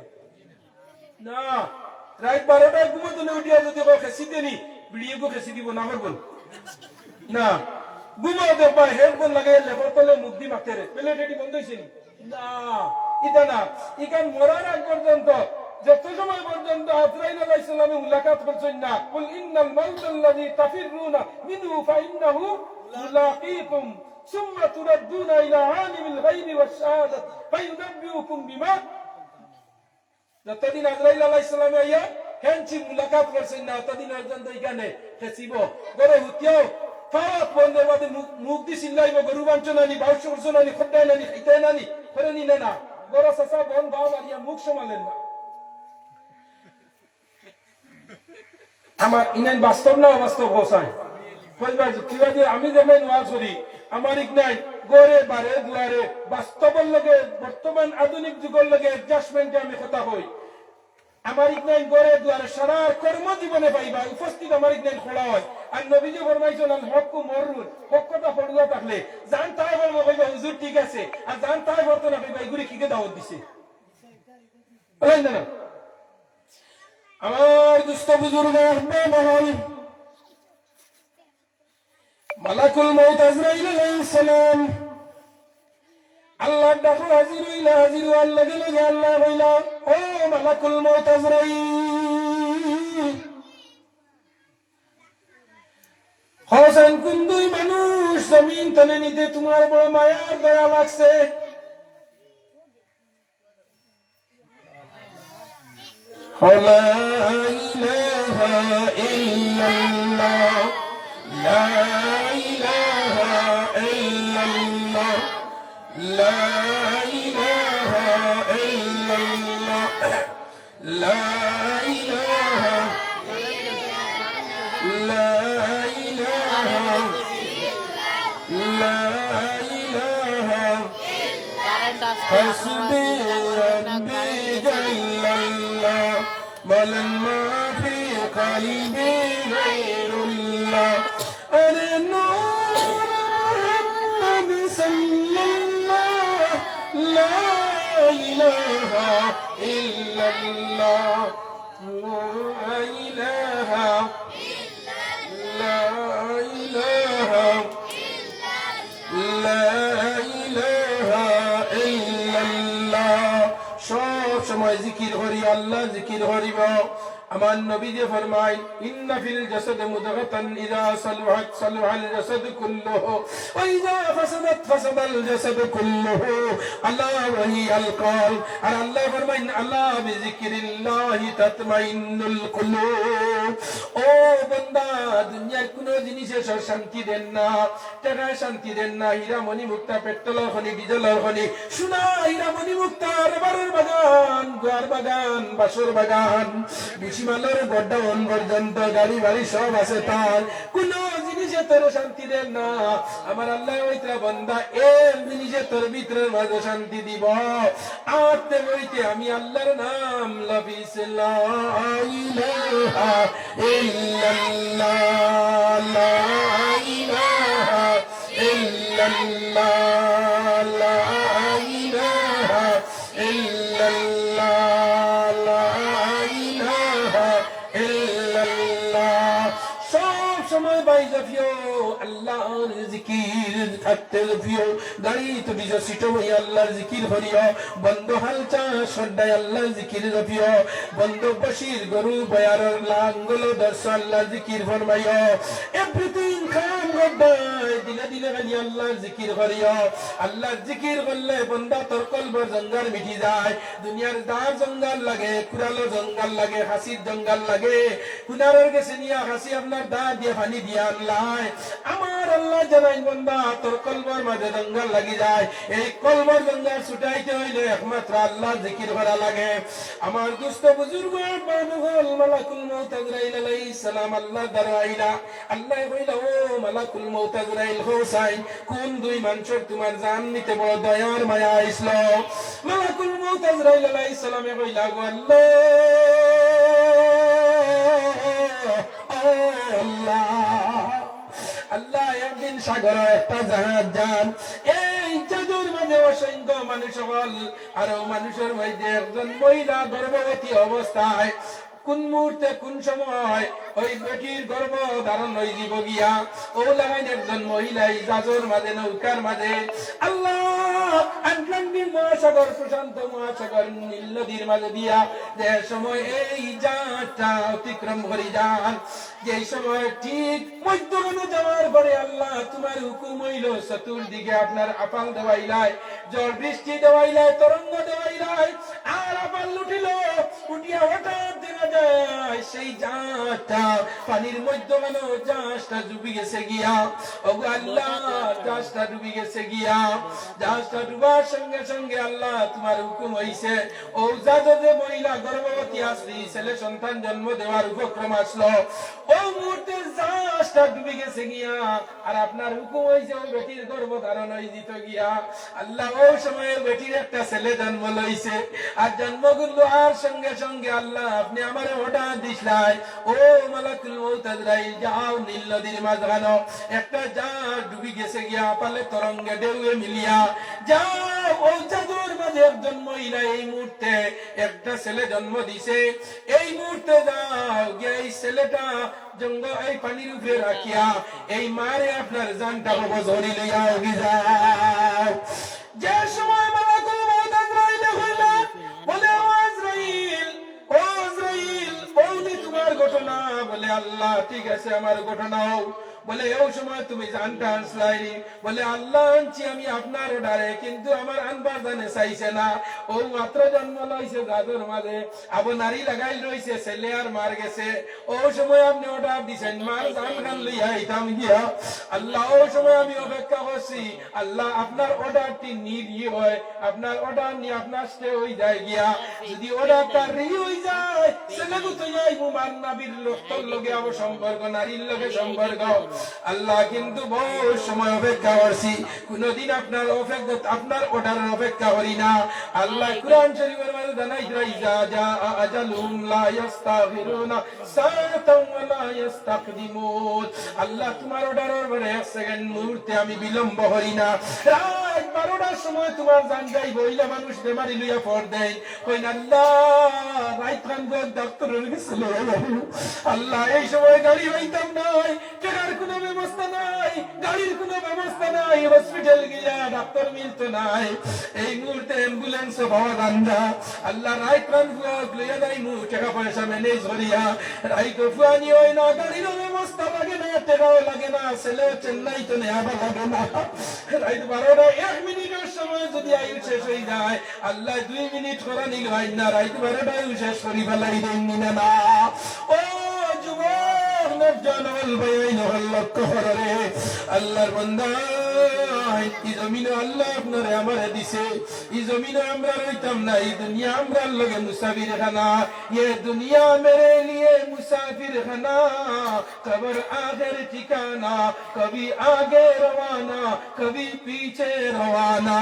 না, রাইত বারোটায় ঘুমো থনে উঠিয়া যদি কও খেছি দেনি, বিড়ি এগু খেছি দিবো না পারবো না। না, ঘুমো দেখবায় headphone লাগাইয়া লেপর তলে মুখ দি মাতের, validity বন্ধ অইছে নি? না, ইটা না। ইখান মরার আগ পর্যন্ত, যত সময় পর্যন্ত আজরাইল আলাইহিস সালামে মুলাকাত করছইন না, "قل إن الموت الذي تفرون منه فإنه ملاقيكم ثم تردون إلى عالم الغيب والشهادة فينبئكم بما" যতদিন আজরাইল আলাইহিস সালামে আইয়া হেনছি মুলাকাত করছইন না, অতদিন পর্যন্ত ইখানে খেছিবো। ঘরো হুতিয়াও, ফাওয়াত বন্ধর বাদে মুখ, মুখ দি চিল্লাইবো, "গরু বানছো না নি, বাউশ করছো না নি, খদ্দায় না নি, খাইতায় না নি, করে নি না না।" ঘরো চাচা বন বাও মারিয়া মুখ সামালেন না। আমার ইনাইন বাস্তব না অবাস্তব হোসাইন? কইবা যে, কিবা যে আমি যেমন ওয়াজ করি, আমার ইকনাইন ঘরে বারে দুয়ারে বাস্তবর লগে, বর্তমান আধুনিক যুগর লগে adjustment-এ আমি কথা কই। আমার ইকনাইন ঘরে দুয়ারে সারা কর্মজীবনে পাইবা, উপস্থিত আমার ইকনাইন খড়া অয়। আর নবীজি ফরমাইছইন, "আল হক্কু মররুন", হক কথা ফড়ুয়া থাকলে, যান তাই ফড়বো কইবা, "হুজুর ঠিক আছে", আর যান তাই ফড়তো না কইবা, "ইগুরে কিগে দাওয়াত দিছে?" বুঝলেন না? আমার দুস্ত বুজুর্গ আহবাব অকল, মালাকুল মউত আজরাইল আলাইহিস সালাম আল্লাহর ডাকো হাজির অইলা, হাজির অওয়ার লগে লগে আল্লায় কইলা, "ও মালাকুল মউত আজরাইল, হোসেন কুন দুই মানুষ জমিন তনে নিতে তুমার বড় মায়ার দয়া লাগছে?" لا إله إلا الله، لا إله إلا الله، لا إله إلا الله، لا إله، لا إله، لا إله، حسبي ربي جل الله، বলেন, ما في قلبي غير الله। আরে নূর মুহাম্মদ সাল্লাল্লাহু আমার নবীজি ফরমাইন, "ইন্না ফিল জাসাদি মুদগাতান ইযা সালুহাত সালুহাল জাসাদু কুল্লুহু, ওয়া ইযা ফাসাদাত ফাসাদাল জাসাদু কুল্লুহু, আলা ওয়া হিয়াল কলব।" আর আল্লায় ফরমাইন, "আলা বিযিকরিল্লাহি তাতমাইন্নুল কুলুব।" ও বান্দা, দুনিয়ার কুনু জিনিসে শান্তি দের না, টেকায় শান্তি দের না, হীরা মণি মুক্তা, পেট্রোলর খনি, ডিজেলর খনি, সোনা, হীরা মণি মুক্তা, রবারর বাগান, গুয়ার বাগান, বাঁশর বাগান, ভুসিমালর গোডাউন পর্যন্ত গাড়ি বাড়ি সব আছে তার, কুনু জিনিসে তোরে শান্তি দের না। আমার আল্লায় কইতরা, "বান্দা, এক জিনিসে তোর ভিতরের মাঝে শান্তি দিব।" আতে বইতে আমি আল্লাহর নাম লফিস লা ইলাহা ইল্লাল্লাহ, লা ইলাহা ইল্লাল্লাহ, লা ইলাহা ইল্লাল্লাহ, লা ইলাহা ইল্লাল্লাহ। সব সময় ভাই জপিও, আল্লাহর জিকির থাকতে জপিও। গাড়িত উঠিছো, সিটো বইয়া আল্লাহর জিকির করিও। বন্দো হাল চাষ কররায় আল্লাহর জিকির জপিও। বন্দো বশির গরু বয়ারর লাঙ্গলো ধরছো আল্লাহর জিকির ফরমাইও। Everything কাম কররায় দিলে দিলে খালি আল্লাহর জিকির করিও। আল্লাহর জিকির করলে বান্দা তোর কলবর জঞ্জাল মিটি যায়। দুনিয়ার যার জঞ্জাল লাগে, কুড়ালর জঞ্জাল লাগে, খাসির জঞ্জাল লাগে, কুনারর গেছে নিয়া খাসি আপনার দাঁত দিয়া পানি দিয়া আনলায়। আমার আল্লায় জানাইন, "বান্দা, তোর কলবর মাঝে জঞ্জাল লাগি যায়, এই কলবর জঞ্জাল ছুটাইতে অইলে একমাত্র আল্লাহর জিকির করা লাগে।" আমার দোস্ত বুজুর্গ, বন্ধুগণ, মালাকুল মউত আজরাইল আলাইহিস সালাম আল্লাহর দ্বারা আইলা। আল্লায় কইলা, "ও মালাকুল মউত আজরাইল, কও চাই, কুন দুই মানষর তুমার জান নিতে বড় দয়ার মায়া আইছলো?" মালাকুল মউত আজরাইল আলাইহিস সালামে কইলা, "গো আল্লাহ, ও আল্লাহ, আল্লাহ, একদিন সাগরো একটা জাহাজ যার, এই জাহাজর মাঝে অসংখ্য মানুষ অকল, আর অউ মানুষর মধ্যে একজন মহিলা গর্ভবতী অবস্থায় কুন মুহূর্তে কুন সময় অউ বেটির গর্ভ ধারণ অইযিবো গিয়া, অউ লাখান একজন মহিলা ই জাহাজর মাঝে, নৌকার মাঝে, আল্লাহ, আটলান্টিক মহাসাগর, প্রশান্ত মহাসাগর, নীল নদীর মাঝে দিয়া যে সময় এই জাহাজটা অতিক্রম করি যার, যেই সময় ঠিক মধ্যখানো যাওয়ার পরে আল্লাহ তুমার হুকুম অইলো, চতুর্দিকে আপনার আপাল দেওয়াইলায়, ঝড় বৃষ্টি দেওয়াইলায়, তরঙ্গ দেওয়াইলায়, আর আপাল উঠিলো, উঠিয়া হঠাৎ দেখা যায় সেই জাহাজটা পানির মধ্যখানো জাহাজটা ডুবি গেছে গিয়া।" ওগো আল্লাহ, জাহাজটা ডুবি গেছে গিয়া। জাহাজটা ডুবার সঙ্গে সঙ্গে আল্লাহ তুমার হুকুম অইছে, অউ জাহাজো যে মহিলা গর্ভবতী আছলি, ছেলে সন্তান জন্ম দেওয়ার উপক্রম আছলো, অউ মুহূর্তে জাহাজটা ডুবি গেছে গিয়া, আর আপনার হুকুম অইছে অউ বেটির গর্ভ ধারণ অইযিতো গিয়া। আল্লাহ, অউ সময় বেটির একটা ছেলে জন্ম লইছে, আর জন্ম লওয়ার সঙ্গে সঙ্গে আল্লাহ আপনে আমারে order দিছলায়, "ও মালাকুল মউত আজরাইল, যাও নীল নদীর মাঝখানো একটা জাহাজ ডুবি গেছে গিয়া, আপালে তরঙ্গে ঢেউয়ে মিলিয়া যাও, অউ জাহাজর মাঝে একজন মহিলা এই মুহূর্তে একটা ছেলে জন্ম দিছে, এই মুহূর্তে যাও গিয়া এই ছেলেটা জঙ্গ এই পানির উপরে রাখিয়া এই মারে আপনার জানটা কবজ করি লইয়া অগি যাও।" যে সময় মালাকুল মউত আজরাইলে কইলা, বলে, "ও আজরাইল, ও আজরাইল, অউ নি তুমার ঘটনা?" বলে, "আল্লাহ, ঠিক আছে, আমার ঘটনা অউ।" বলে, "অউ সময় তুমি জানটা আনছলায় নি?" বলে, "আল্লাহ, আনছি আমি আপনার order-এ, কিন্তু আমার আনবার জানে চাইছে না। অউ মাত্র জন্ম লইছে জাহাজর মাঝে, আবো নাড়ি লাগাইল রইছে ছেলে আর মার গেছে। অউ সময় আপনে order দিছইন, মার জান খান লইয়া আইতাম গিয়া। আল্লাহ, অউ সময় আমি অপেক্ষা করছি, আল্লাহ, আপনার order-টি নির্ই হয়, আপনার order নি আপনার stay অই যায় গিয়া। যদি order-টা রি অই যায়, ছেলেগু তো আইবো মার নাবির রক্তর লগে আবো সম্পর্ক, নাড়ির লগে সম্পর্ক।" আল্লাহ, কিন্তু বহুত সময় অপেক্ষা করছি, কুনুদিন আপনার অপেক্ষা, আপনার order-এর অপেক্ষা করি না। আল্লাহ কুরআন শরীফর মাঝে জানাইতরা, "ইযা জাআ আজালুহুম লা ইয়াস্তাখিরুনা সাআতাও ওয়া লা ইয়াস্তাকদিমুন।" আল্লাহ, তুমার order-র পরে এক second মুহূর্তে আমি বিলম্ব করি না। রাইত বারোটার সময় তুমার জান যাইবো, অইলা মানুষ বেমারি লইয়া পড় দেইন, কইন, "আল্লাহ, রাইত খান বউত ডাক্তরর গেছে লইয়া যাইবো।" আল্লাহ, এই সময় গাড়ি পাইতাম নায়, টেকার কুনু ব্যবস্থা নাই, গাড়ির কুনু ব্যবস্থা নাই, হসপিটাল গিয়া ডাক্তার মিলতো নায়। এই মুহূর্তে অ্যাম্বুলেন্সও পাওয়া যান না। আল্লাহ, রাইত রান ফুয়াক লইয়া যাইমু, টেকা পয়সা ম্যানেজ করিয়া। রাইত ফুয়ানি অয় না, গাড়িরও ব্যবস্থা লাগে না, টেকাও লাগে না, ছেলেও চেন্নাই তো নেওয়া লাগে না। রাইত বারোটা এক মিনিটের সময় যদি আয়ু শেষ অই যায়, আল্লায় দুই মিনিট করা নিল আইন না, রাইত বারোটায়ও শেষ করি ফালাই দেইন নি না, না। ও যুবক, নওজোয়ান অকল, ভাইয়াইন অকল, লক্ষ্য করো রে। আল্লাহর বান্দা, ই জমিনো আল্লায় আপনারে আমারে দিছে, ই জমিনো আমরা রইতাম না, ই দুনিয়া আমরার লগে মুসাফিরখানা, এ দুনিয়া মেরে লিয়ে মুসাফিরখানা। কবর আখের ঠিকানা, কভি আগে রওয়ানা, কভি পিছে রওয়ানা।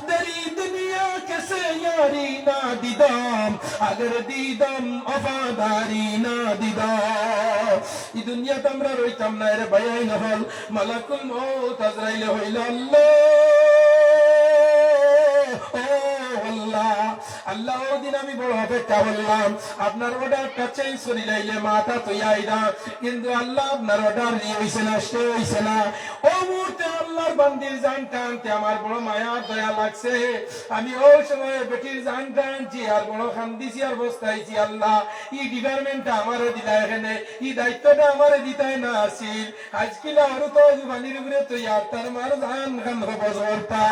দরি দুনিয়া কে সে ইয়ারি না দিদাম, আগর দিদাম ওফাদারি না দিদাম। ই দুনিয়াত আমরা রইতাম না, এরে ভাইয়াইন অকল, মালাকুল মউত আজরাইলে কইলা, আল্লাহ, ও আল্লাহ, আল্লাহ, অউ দিন আমি বড় অপেক্ষা করলাম, আপনার অর্ডারটা চেঞ্জ করি লাইলে মাথা তো আইরা, কিন্তু আল্লাহ, আপনার অর্ডার রি অইছে না, স্টে অইছে না। অউ মুহূর্তে আল্লাহর বান্দির জানটা আনতে আমার বড় মায়া দয়া লাগছে। আমি অউ সময় বেটির জানটা আনছি আর বড় কান্দিছি আর পস্তাইছি, আল্লাহ, ই ডিপার্টমেন্টটা আমারে দিলা এখানে, ই দায়িত্বটা আমারে দিতায় না আছিল। আইজকিলা অরু তো জুবানির উপরে তো ইয়ার তার মার জান খান কবজ করতা।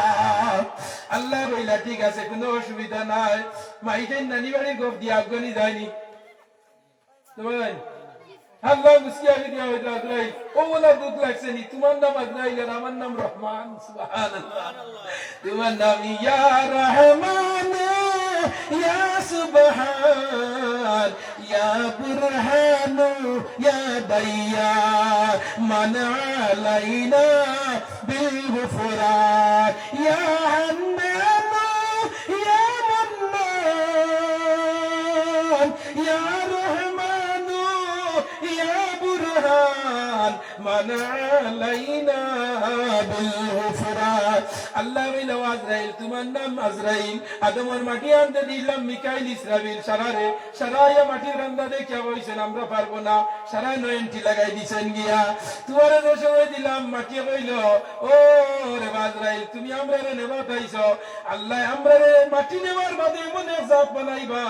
আল্লায় কইলা, ঠিক আছে, কুনু অসুবিধা নাই। মাইটাইন নানি বাড়ির গফ দিয়া আগুয়ানি যায়নি। তো ভাই, আল্লাহ মুসকি আগে দিয়া অইলো, আজরাইল, ও বলা দুখ লাগছে নি, তুমার নাম আজরাইল আর আমার নাম রহমান। সুবহানাল্লাহ। তুমার নাম ইয়া রহমান, ইয়া সুবহান, ইয়া বুরহান, ইয়া দাইয়ান, মান আলাইনা বিল গুফরান, ইয়া হান্নান, ইয়া মান্নান, ইয়া রহমান, ইয়া বুরহান, মান আলাইনা বিল গুফরান। আল্লায় কইলা, আজরাইল, তুমার নাম আজরাইল। আদমর মাটি আনতে দিলাম মিকাইল, ইসরাফিল, সারারে সারা আইয়া মাটির কান্দা দেখিয়া কইছইন, আমরা পারবো না। সারা নয় এন্ট্রি লাগাই দিছইন গিয়া। তুমারে যে সময় দিলাম, মাটিয়ে কইলো, ও রে বা আজরাইল, তুমি আমরারে নেবাত আইছো। আল্লায় আমরারে মাটি নেবার বাদে এমন এক জাত বানাইবা,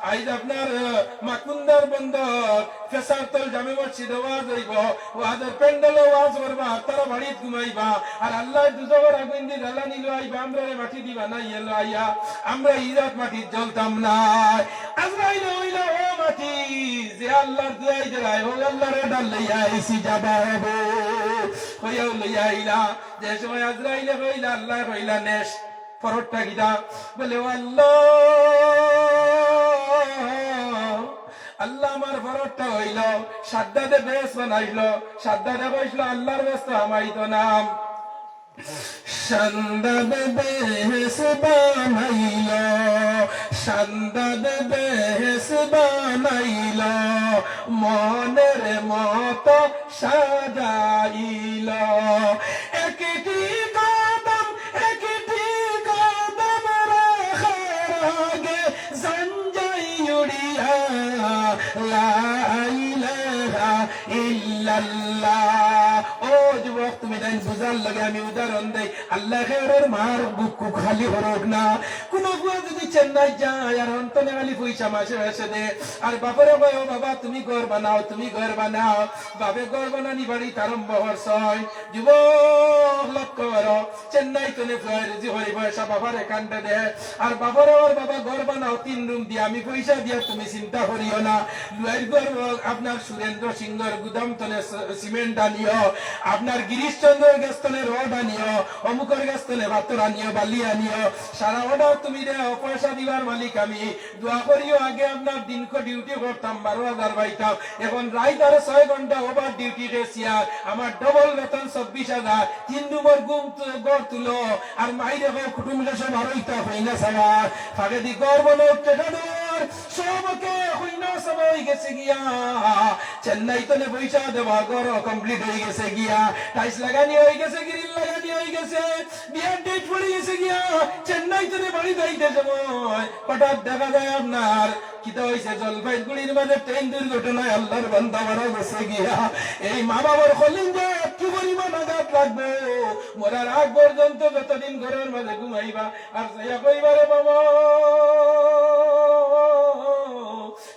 আইজ আপনার, আহ, মাকুন্দার বন্দর, ফেসার তল জামে মসজিদো ওয়াজ অইবো, ওয়াজর প্যান্ডেলো ওয়াজ করবা, আর তারা বাড়িত ঘুমাইবা, আর আল্লায় দুজখর আগুইন দি জ্বালানি লইয়া আইবা, আমরারে মাটি দিবা না, ইয়ে লইয়া, আমরা ই জাত মাটিত জ্বলতাম নায়। আজরাইল কইলা, ও মাটি, যে আল্লাহর দুয়াই দেরায়, ও আল্লাহর অর্ডার লইয়া আইছি, যাবা অইবো। কইয়াও লইয়া আইলা। যে সময় আজরাইলে কইলা, আল্লায় কইলা, নেশ, ফররটা কিতা? বলে, ও আল্লাহ, আল্লাহ, আমার ফররটা অইলো, সাদ্দাদে বেহেস্ত বানাইলো, সাদ্দাদে কইছলো, আল্লাহর বেহেস্তো হামাইতো না। সাদ্দাদে বেহেস্ত বানাইলো, সাদ্দাদে বেহেস্ত বানাইলো, মনের মতো সাজাইলো। একটি কদম, একটি কদম রাখার আগে জান যাই উড়িয়া, লা ইলাহা ইল্লাল্লাহ। ও যুবক, তুমি তাইন বুঝার লাগি আমি উদাহরণ দেই। আল্লায় খেরর মার বুক কুক খালি করউক না। কুনু ফুয়া যুদি চেন্নাই যায় আর অন্তনে খালি পয়সা মাসে মাসে দে, আর বাপরে কয়, ও বাবা, তুমি ঘর বানাও, তুমি ঘর বানাও। বাপে ঘর বানানি বাড়িত আরম্ভ করছইন। যুবক, লক্ষ্য করো, চেন্নাই তনে ফুয়ায় রুজি করি পয়সা বাবার অ্যাকাউন্টে দে, আর বাপরে, ওর বাবা ঘর বানাও তিন রুম দিয়া, আমি পয়সা দিয়া, তুমি চিন্তা করিও না। লুয়াইর ঘর আপনার সুরেন্দ্র সিংহর গুদাম তনে স-, সিমেন্ট আনিও, আপনার গিরিশচন্দ্রর গেছ তনে রড আনিও, অমুকর গেছ তনে পাথর আনিও, বালি আনিও, সারা অর্ডার তুমি দেও, পয়সা দিবার মালিক আমি। দোয়া করিও, আগে আপনার দিনকো ডিউটি করতাম, বারো হাজার পাইতাম, এখন রাইত আরো ছয় ঘন্টা ওভার ডিউটি গেছি, আর আমার ডবল বেতন চব্বিশ হাজার। তিন রুমর ঘুম তু-, ঘর তুলো, আর মাইরে কও কুটুম গেছে বারোইতা হই না সারা। ফাঁকেদি ঘর বানাও, টেকা দেওয়ার সবকে হই না সবাই গেছে। গেছে গিয়া, চেন্নাই তনে পয়সা দেওয়া, ঘর complete অই গেছে গিয়া, tiles লাগানি অই গেছে, grill লাগানি অই গেছে, বিয়ার date পড়ি গেছে গিয়া, চেন্নাই তনে বাড়িত আইতে সময় হঠাৎ দেখা যায় আপনার কিতা অইছে, জলপাইগুড়ির মাঝে train দুর্ঘটনায় আল্লার বান্দা মারা গেছে গিয়া। এই মা বাবার কলিজাত কি পরিমাণ আঘাত লাগবো, মরার আগ পর্যন্ত যতদিন ঘরর মাঝে ঘুমাইবা, আর চাইয়া কইবা, "রে বাবা,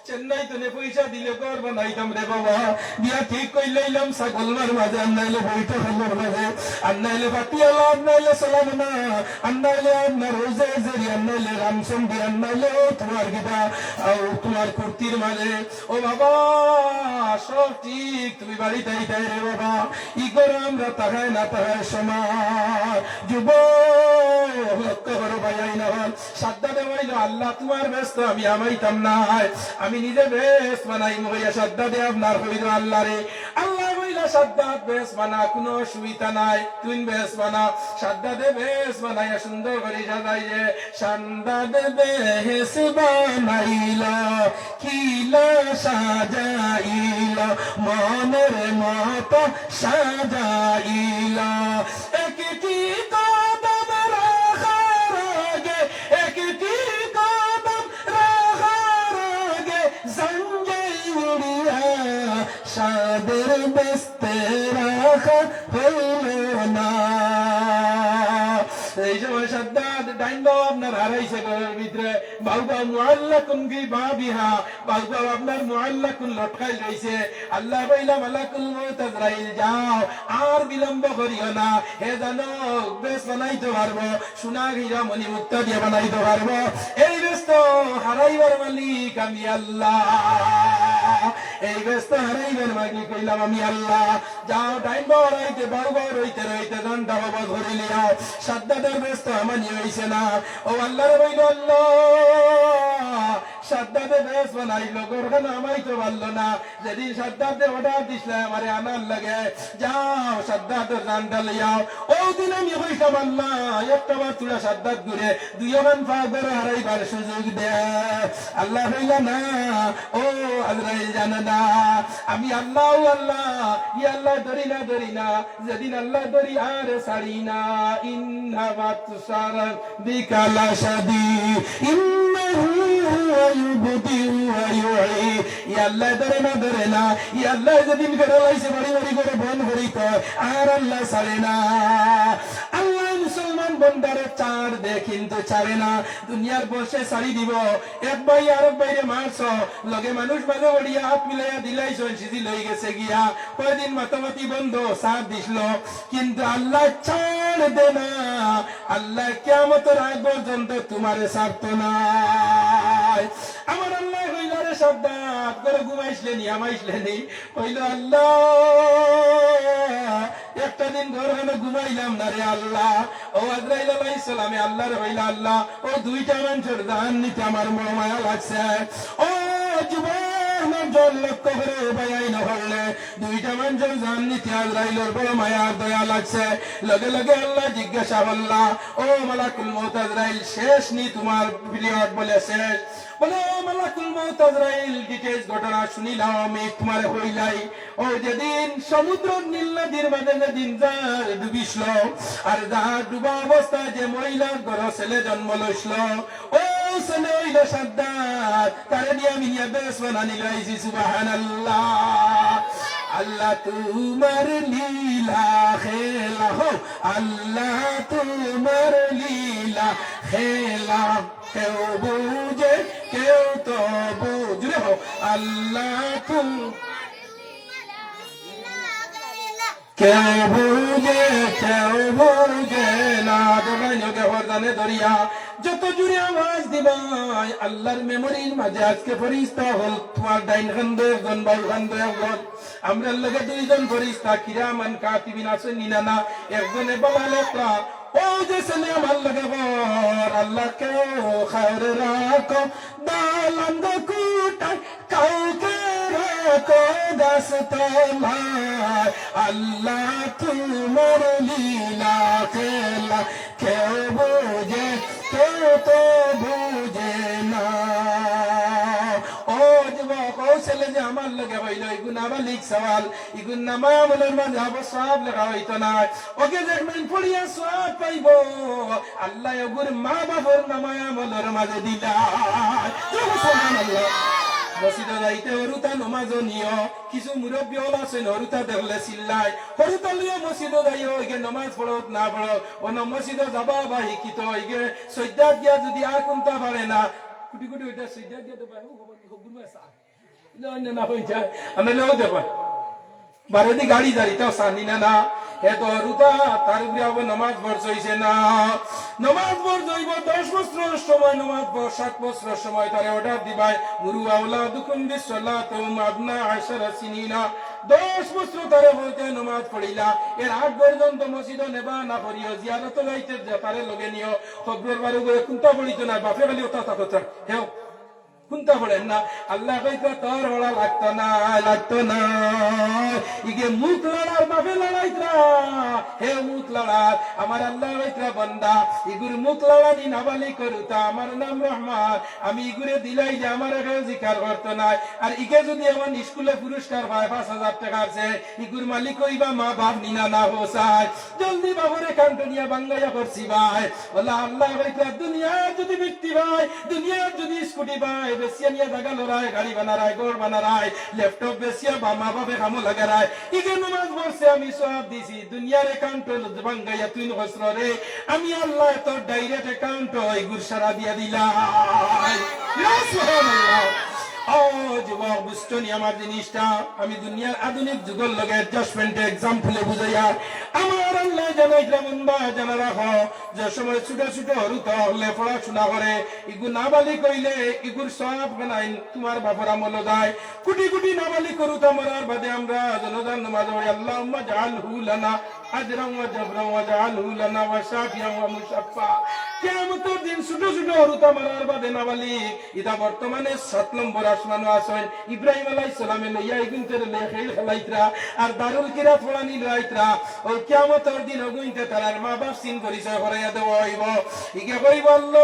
চেন্নাই তনে পয়সা দিলে ঘর বানাইতাম রে বাবা, বিয়া ঠিক করিলাইলাম ছাগলমার মাঝে, আর নাইলে বৈঠকখানার মাঝে, আর নাইলে পাতিয়ালা, আর নাইলে সালামনা, আর নাইলে আপনার ওজে জেরি, আর নাইলে রামচন্দ্র, আর নাইলে ও তোমার গিটা, ও তোমার কুর্তির মাঝে।" ও বাবা, সব ঠিক, তুমি বাড়িত আইতায় রে বাবা, ই ঘরো আমরা তাকায় না তাকায় সময়। যুবক, লক্ষ্য করো ভাইয়াইন অকল, সাদ্দাদে কইলো, "আল্লাহ, তোমার বেহেস্তো আমি হামাইতাম নায়, আমি নিজে বেহেস্ত বানাইমু।" কইয়া সাদ্দাদে আপনার কইলো, "আল্লাহ রে।" আল্লায় কইলা, "সাদ্দাদ, বেহেস্ত বানা, কুনু অসুবিধা নাই, তুই বেহেস্ত বানা।" সাদ্দাদে বেহেস্ত বানাইয়া সুন্দর করি সাজাইছে, সাদ্দাদে বেহেস্ত বানাইলো, কিলা সাজাইলো, মনের মতো সাজাইলো। একটি কদম রাখার আগে, একটি কদম রাখার আগে, জানজাই উড়িয়া সাদের বেহেস্তে রাখা হইল না। এই সময় সাদ্দাদ ডাইন বাও আপনার হারাইছে ঘরর ভিতরে, বাউ বাও মুআল্লাকুন ফি বাবিহা, বাউ বাও আপনার মুআল্লাকুন লটকাইল রইছে। আল্লায় কইলা, "মালাকুল মউত আজরাইল, যাও, আর বিলম্ব করিও না।" হে জানো, বেহেস্ত বানাইতো পারবো, সোনা হীরা মণি মুক্তা দিয়া বানাইতো পারবো। এই বেহেস্ত হারাইবার মালিক আমি আল্লাহ, এই বেহেস্ত হারাইবার মালিক অইলাম আমি আল্লাহ। যাও, ডাইন বাও হারাইতে, বাউ বাও রইতে রইতে জানটা কবজ করিলিও। সাদ্দাদর বেহেস্ত হামানি অইছে না। ও আল্লারে কইলো, "আল্লাহ, সাদ্দাদে বেহেস্ত বানাইলো, ঘরখান হামাইতো পারলো না। যেদিন সাদ্দাদে order দিছলায় আমারে আনার লাগি, যাও, সাদ্দাদর জানটা লইয়াও।" অউ দিন আমি কইছলাম, "আল্লাহ, একটা বার তুরা সাদ্দাদ ঘুরে, দুইওখান পাও ঘরো হারাইবার সুযোগ দে।" আল্লায় কইলা, "না, ও আজরাইল জানো না, আমি আল্লাহ, ও আল্লাহ, ই আল্লাহ ধরি না, ধরি না, যেদিন আল্লাহ ধরি আর ছাড়ি না।" ইন্না বাতশা রাব্বিকা লাশাদীদ, ইন্নাহু হুয়া ইউবদিউ ওয়া ইউঈদ। ই আল্লায় ধরে না, ধরে না, ই আল্লায় যেদিন ফেরালাইছে বাড়ি বাড়ি করে বন্ধ করিতো, আর আল্লায় ছাড়ে না। আল্লায় মুসলমান বন্দারে ছাড় দে, কিন্তু ছাড়ে না। দুনিয়ার বসে ছাড়ি দিবো। এক ভাই আরক ভাইরে মারছো, লগে মানুষ মাঝে পড়িয়া আত মিলাইয়া দিলাইছইন, সিজি লই গেছে গিয়া। কয়দিন মাতামাতি বন্ধ, ছাড় দিছলো, কিন্তু আল্লায় ছাড় দে না। আল্লায় কিয়ামতর আগ পর্যন্ত তুমারে ছাড়তো নায়। আমার আল্লায় কইলা, "রে সাদ্দাদ, ঘরো ঘুমাইছলে নি, হামাইছলে নি?" কইলো, "আল্লাহ, একটা দিন ঘরখানো ঘুমাইলাম না রে আল্লাহ।" ও আজরাইল আলাইহিস সালামে আল্লারে কইলা, "আল্লাহ, ও দুইটা মানষর জান নিতে আমার বড় মায়া লাগছে।" ও যুবক, নওজোয়ান, লক্ষ্য করো, ভাইয়াইন অকল, দুইটা মানষর জান নিতে আজরাইলর বড় মায়া আর দয়া লাগছে। লগে লগে আল্লায় জিজ্ঞাসা করলা, "ও মালাকুল মউত আজরাইল, শেষ নি তুমার period?" বলে, "শেষ।" বলে, "ও মালাকুল মউত আজরাইল, details ঘটনা হুনিলাও আমি, তুমারে কইলাই।" ও যেদিন সমুদ্রর নীল নদীর মাঝে যেদিন জাহাজ ডুবিছলো, আর জাহাজ ডুবা অবস্থায় যে মহিলার ঘরো ছেলে জন্ম লইছলো, ও ছেলে অইলো সাদ্দাদ, তারে দিয়া আমি নিয়া বেহেস্ত বানানি লইছি। সুবহানাল্লাহ। আল্লাহ তুমার লীলা খেলা, হো আল্লাহ তুমার লীলা খেলা, কেউ বুঝে, কেউ তো বুঝে, হো আল্লাহ তুম কেউ বুঝে, কেউ বুঝে না। দোকান যোগে হরদানে দরিয়া, যত জুরে আওয়াজ দিবায়, আল্লাহর memoryর মাঝে আজকে ফিরিস্তা অকল, তুমার ডাইন কান্দো একজন, বাউ কান্দো একজন। আমরার লগে দুইজন ফিরিস্তা, কিরামান কাতিবিন আছইন নি না? না, একজনে বালা লেখরা। ও যে ছেলে আমার লগে বর, আল্লাহ কেউ খায়রে রাখো দালান কোঠায়, কাউকে রাখো গাছ তলায়। আল্লাহ তুমার লীলা খেলা, কেউ বুঝে, কেউ তো বুঝে না। ও যুবক, অউ ছেলে যে আমার লগে অইলো, ইগু নাবালিগ সওয়াল, ইগুর নামায় আমলর মাঝে অবশ্য সওয়াব লেখা অইতো নায়। অগে যেগু পড়িয়া সওয়াব পাইবো, আল্লায় অগুর মা-বাফর নামায় আমলর মাঝে দিলা। সুবহানাল্লাহ। মসজিদো যাইতে হুরুতা নমাজো নিও। কিছু মুরব্বি অকল আছইন, হুরুতা দেখলে চিল্লায়, হুরুতা লইয়া মসজিদো যাইও, ইগে নমাজ পড়উক না পড়উক, অনো মসজিদো যাবা বা হিকিত, ইগে সইজ্জাত গিয়া যুদি আর কুন্তা পারে না, কুটি কুটি অইটা সইজ্জাত গিয়া তো ভাই, ও বাবা, কি হগুর মাছ আ? না, না, না, অই যায়। আমি লও দেখবা। বারেদি গাড়ি দাড়ি তাও সানি না, না। হে তো হুরুতা, তার উপরে আবার নমাজ ফরজ অইছে না। নমাজ ফরজ অইবো দশ বছরর সময়, নমাজ ফরজ সাত বছরর সময় তারে order দিবায়, মুরু আওলাদুকুম বিসসালাতি ওয়া হুম আবনা আশারা সিনিনা। দশ বছর তারে বলতে নমাজ পড়িলা, এর আগ পর্যন্ত মসজিদো নেবা না করিও, জিয়ারতো যাইতে যে তারে লগে নিও, কবরর বারো গিয়া কুন্তা পড়িতো না, বাফে খালি অতা তা কথা। হেও, কুন্তা পড়ের না। আল্লায় কইতরা, "তোর পড়া লাগতো না, লাগতো না।" ইগে মুখ লড়ার বাফে লড়াইতরা, হে মুখ লড়ার। আমার আল্লায় কইতরা, "বান্দা, ইগুর মুখ লড়ানি নাবালিগ হুরুতা, আমার নাম রহমান, আমি ইগুরে দিলাই যে আমারে কেউ জিকার করতো নায়। আর ইগে যুদি এমন স্কুলো পুরস্কার পায় পাঁচ হাজার টেকার চেয়ে, ইগুর মালিক অইবা মা-বাফ নি না, না হোসায়।" জলদি বাফরে কান্দ নিয়া বাঙ্গাইয়া করছি ভাই। অলা আল্লায় কইতরা, দুনিয়ার যুদি বৃত্তি পায়, দুনিয়ার যুদি স্কুটি পায়, বেচিয়া নিয়া জাগা লড়ায়, গাড়ি বানারায়, ঘর বানারায়, laptop বেচিয়া বা মা-বাফে কামো লাগারায়। ইগে নমাজ পড়ছে, আমি সওয়াব দিছি। দুনিয়ার account বাঙ্গাইয়া তুই নখসররে, আমি আল্লায় তোর direct account ইগুর সারা দিয়া দিলাই। ইয়া সুবহানাল্লাহ। ও যুবক, বুঝছো নি আমার জিনিসটা? আমি দুনিয়ার আধুনিক যুগর লগে adjustment example এ বুঝাইয়া, আমার আল্লায় জানাইতরা, বান্দা, জানা রাখো, যে সময় ছোট ছোট হুরুতা অকলে পড়াশোনা করে, ইগু নাবালিগ অইলে ইগুর সওয়াব বানাইন তুমার বাফর আমলো যায়। কুটি কুটি নাবালিগ হুরুতা মরার বাদে আমরা জানাজার নমাজ পড়ি, আল্লাহুম্মা জাআলহু লানা আজরান ওয়া জাবরান ওয়াজআলহু লানা ওয়া শাফিআন ওয়া মুশাফফা। কিয়ামতর দিন ছোট ছোট হুরুতা মরার বাদে নাবালিগ, ইতা বর্তমানে সাত নম্বর আসমানো আছইন। ইব্রাহিম আলাইহিস সালামে লইয়া ইগুনতরে লইয়া খেল খেলাইতরা, আর দারুল কিরাত পড়ানি লইয়া আইতরা। অউ কিয়ামতর দিন অগুইনতে তারার মা-বাফ চিন পরিচয় করাইয়া দেওয়া অইবো। ইগে কইবো, "আল্লাহ,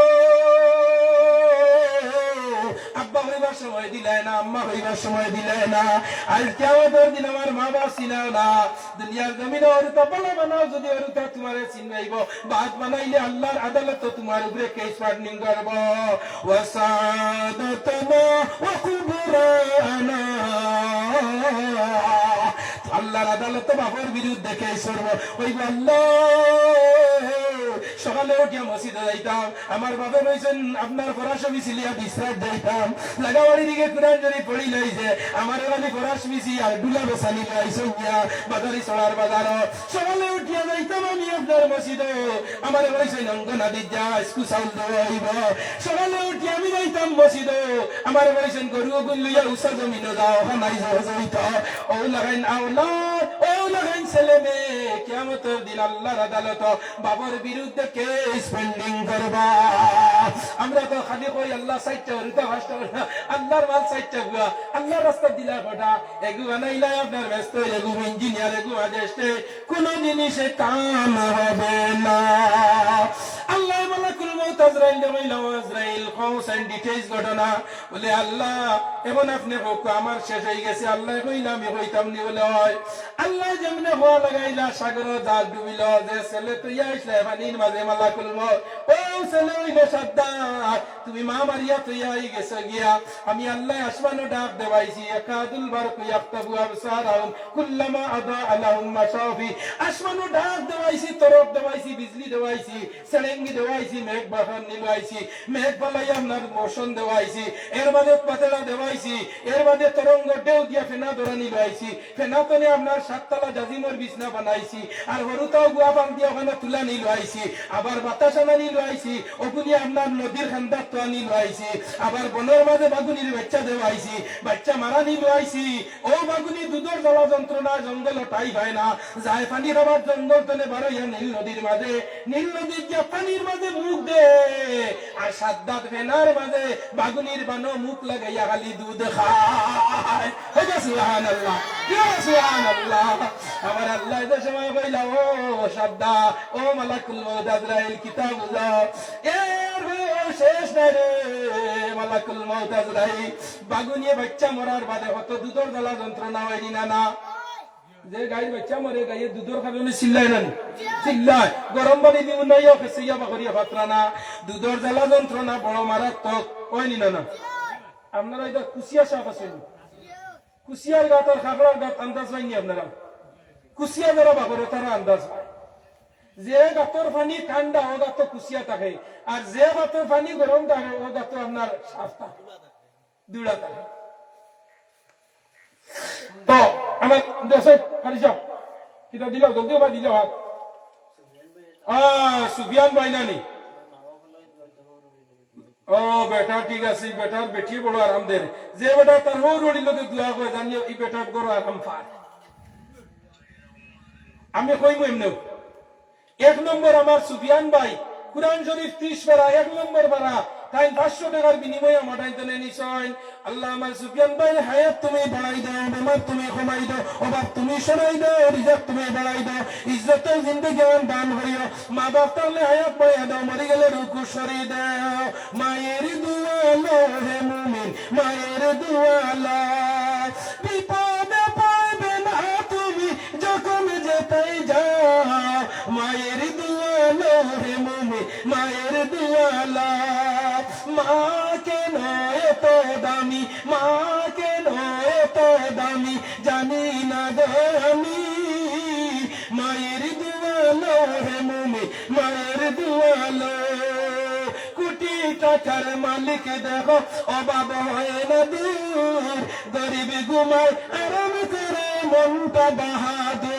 আব্বা কইবার সময় দিলায় না, আম্মা কইবার সময় দিলায় না।" আইজ কিয়ামতর দিন আমার মা-বাফ চিনাও না। দুনিয়ার জমিনো হুরুতা বালা বানাও, যুদি হুরুতা তুমারে চিনাইবো, বাদ বানাইলে আল্লার আদালতো তুমার উপরে case pending করবো। ওয়া সাদাতানা ওয়া কুবরানা। আল্লার আদালতো বাফর বিরুদ্ধে case করবো। কইবো, "আল্লাহ, সকালে উঠিয়া মসজিদো যাইতাম, আমার বাফে কইছইন আপনার পড়া সবই ছিলিয়া বিশ্রাম যাইতাম, লাগাবাড়ির দিকে কোরআন শরীফ পড়ি লাইছে, আমারে খালি পড়া সবই আর ডুলা বেচানি লাইছইন গিয়া বাজারি ছড়ার বাজারো। সকালে উঠিয়া যাইতাম আমি আপনার মসজিদো, আমারে কইছইন অঙ্গনাদিত যা, ইস্কু চাউল দেওয়া অইবো।" সকালে উঠিয়া আমি যাইতাম মসজিদো, আমারে কইছইন গরু অগুইন লইয়া উচা জমিনো যাও, অখান আইজ হজ অইতো। অউ লাখান আওলাদ, অউ লাখান ছেলে মেয়ে, কিয়ামতর দিন আল্লার আদালতো বাফর বিরুদ্ধে case pending করবা। আমরা তো খালি কই আল্লাহ চাইরটা, হুরুতা পাঁচটা, আল্লার মাল চাইরটা গুয়া, আল্লার রাস্তাত দিলা কয়টা, এগু বানাইলা আপনার বেহেস্ত, এগু ইঞ্জিনিয়ার, এগু ম্যাজিস্ট্রেট, কুনু জিনিসে কাম হবে না। আল্লায় মালাকুল মউত আজরাইলরে কইলা, "ও আজরাইল, কও চাইন details ঘটনা।" বলে, "আল্লাহ, এখন আপনে কউক্কা, আমার শেষ অইগেছে।" আল্লায় কইলা, "আমি কইতাম নি?" বলে, "অয়।" আল্লায় যেমনে কওয়া লাগাইলা, সাগরো জাহাজ ডুবিলো, যে ছেলে থইয়া আইছলা পানির মাঝে মালাকুল মউত, অউ ছেলে অইলো সাদ্দাত, তুমি মা মারিয়া থইয়া আইগেছো গিয়া। আমি আল্লায় আসমানো ডাক দেওয়াইছি, ইয়াকাদুল বারকু ইয়াখতাফু আবসারাহুম কুল্লামা আদাআ লাহুম মাশাউ ফি। আসমানো ডাক দেওয়াইছি, তরফ দেওয়াইছি, বিজলি দেওয়াইছি, সেরেঙ্গি দেওয়াইছি, মেঘ বাহার নিলুয়াইছি, মেঘ ফালাইয়া আপনার বর্ষণ দেওয়াইছি, এর বাদে পাতলা দেওয়াইছি, এর বাদে তরঙ্গ ঢেউ দিয়া ফেনা ধরানি লইছি, ফেনা তনে আপনার সাততলা জাজিমর বিছনা বানাইছি, আর হুরুতাও গুয়া পাল দিয়া অখানো তুলানি লইছি, আবার বাতাস আনানি লইছি, অগুনি আপনার নদীর খান্দাত তোয়ানি লইছি, আবার বনর মাঝে বাগুনির বাইচ্চা দেওয়াইছি, বাইচ্চা মারানি লইছি, অউ বাগুনি দুধর জ্বালা যন্ত্রণায় জঙ্গলো ঠাই পায় না, যায় পানি খাবার জঙ্গল তনে বারইয়া নীল নদীর মাঝে, নীল নদীর গিয়া পানির মাঝে মুখ দে, আর সাদ্দাত ফেনার মাঝে বাগুনির বানো মুখ লাগাইয়া খালি দুধ খায়। হো গো সুবহানাল্লাহ, ইয়া সুবহানাল্লাহ। আমার আল্লায় যে সময় কইলা, "ও সাদ্দাত, ও মালাকুল মউত আজরাইল, কিতা বুঝাও?" এর শেষ নাই রে, মালাকুল মউত আজরাইল। বাগুনিয়ে বাইচ্চা মরার বাদে কত দুধর জ্বালা যন্ত্রণা অয়নি না, না? যে গাইর বাইচ্চা মরে, গাইয়ে দুধর কারণে চিল্লায় না নি? চিল্লায়। গরম পানি দিমু নাইও, খেসিয়া বাকরিয়া ফাতরা না। দুধর জ্বালা যন্ত্রণা বড় মারাত্মক, অয়নি না, না? আপনারা ইটা কুচিয়া সাপ আছে নি? কুচিয়ার গাত আর খাগড়ার গাত আন্দাজ পাইন নি আপনারা? কুচিয়া যারা বাকরে তারা আন্দাজ পায়। যে গাতর পানি ঠান্ডা, অউ গাতো কুচিয়া থাকে, আর যে গাতর পানি গরম থাকে, অউ গাতো আপনার সাপ থাকে, দুইটা থাকে। তো আমার দেশে হারি যাও, কিতা দিলাও, জলদি ওবা দিলাও হাত। আহ, সুফিয়ান ভাই নানি? ও বেটা, ঠিক আছে, বেটার বেটিয়ে বড় আরাম দের। যে বেটা তার হউর হড়ির লগে দোয়া কয়, জানিও ই বেটার বড় আরাম পায়। আমি কইমু এমনেউ। এক নম্বর আমার সুফিয়ান ভাই, কুরআন শরীফ ত্রিশ পারা, এক নম্বর পারা, তাইন পাঁচশো টেকার বিনিময়ে আমার তাইন তনে নিছইন। আল্লাহ আমার সুফিয়ান ভাইর হায়াত তুমি বাড়াই দেও, বেমার তুমি কমাই দেও, অভাব তুমি সরাই দেও, রিজিক তুমি বাড়াই দেও, ইজ্জতর জিন্দেগি দান করিও। মা বাপ থাকলে হায়াত বাড়াই দেও, মরি গেলে রুহু সরাই দেও। মায়ের দোয়া লও হে মুমিন, মায়ের দোয়া লও। বিপদে পড়বে না তুমি যখন যেতাই যাও। মায়ের দোয়া লও হে মুমিন, মায়ের দোয়া লও। মা কেন এত দামি, মা কেন এত দামি, জানি না গো আমি। মায়ের দোয়া লও হে মুমিন, মায়ের দোয়া লও। কোটি টাকার মালিক দেখো, অভাব হয় না দূর। গরিব ঘুমায় আরাম করে মনটা বাহাদুর।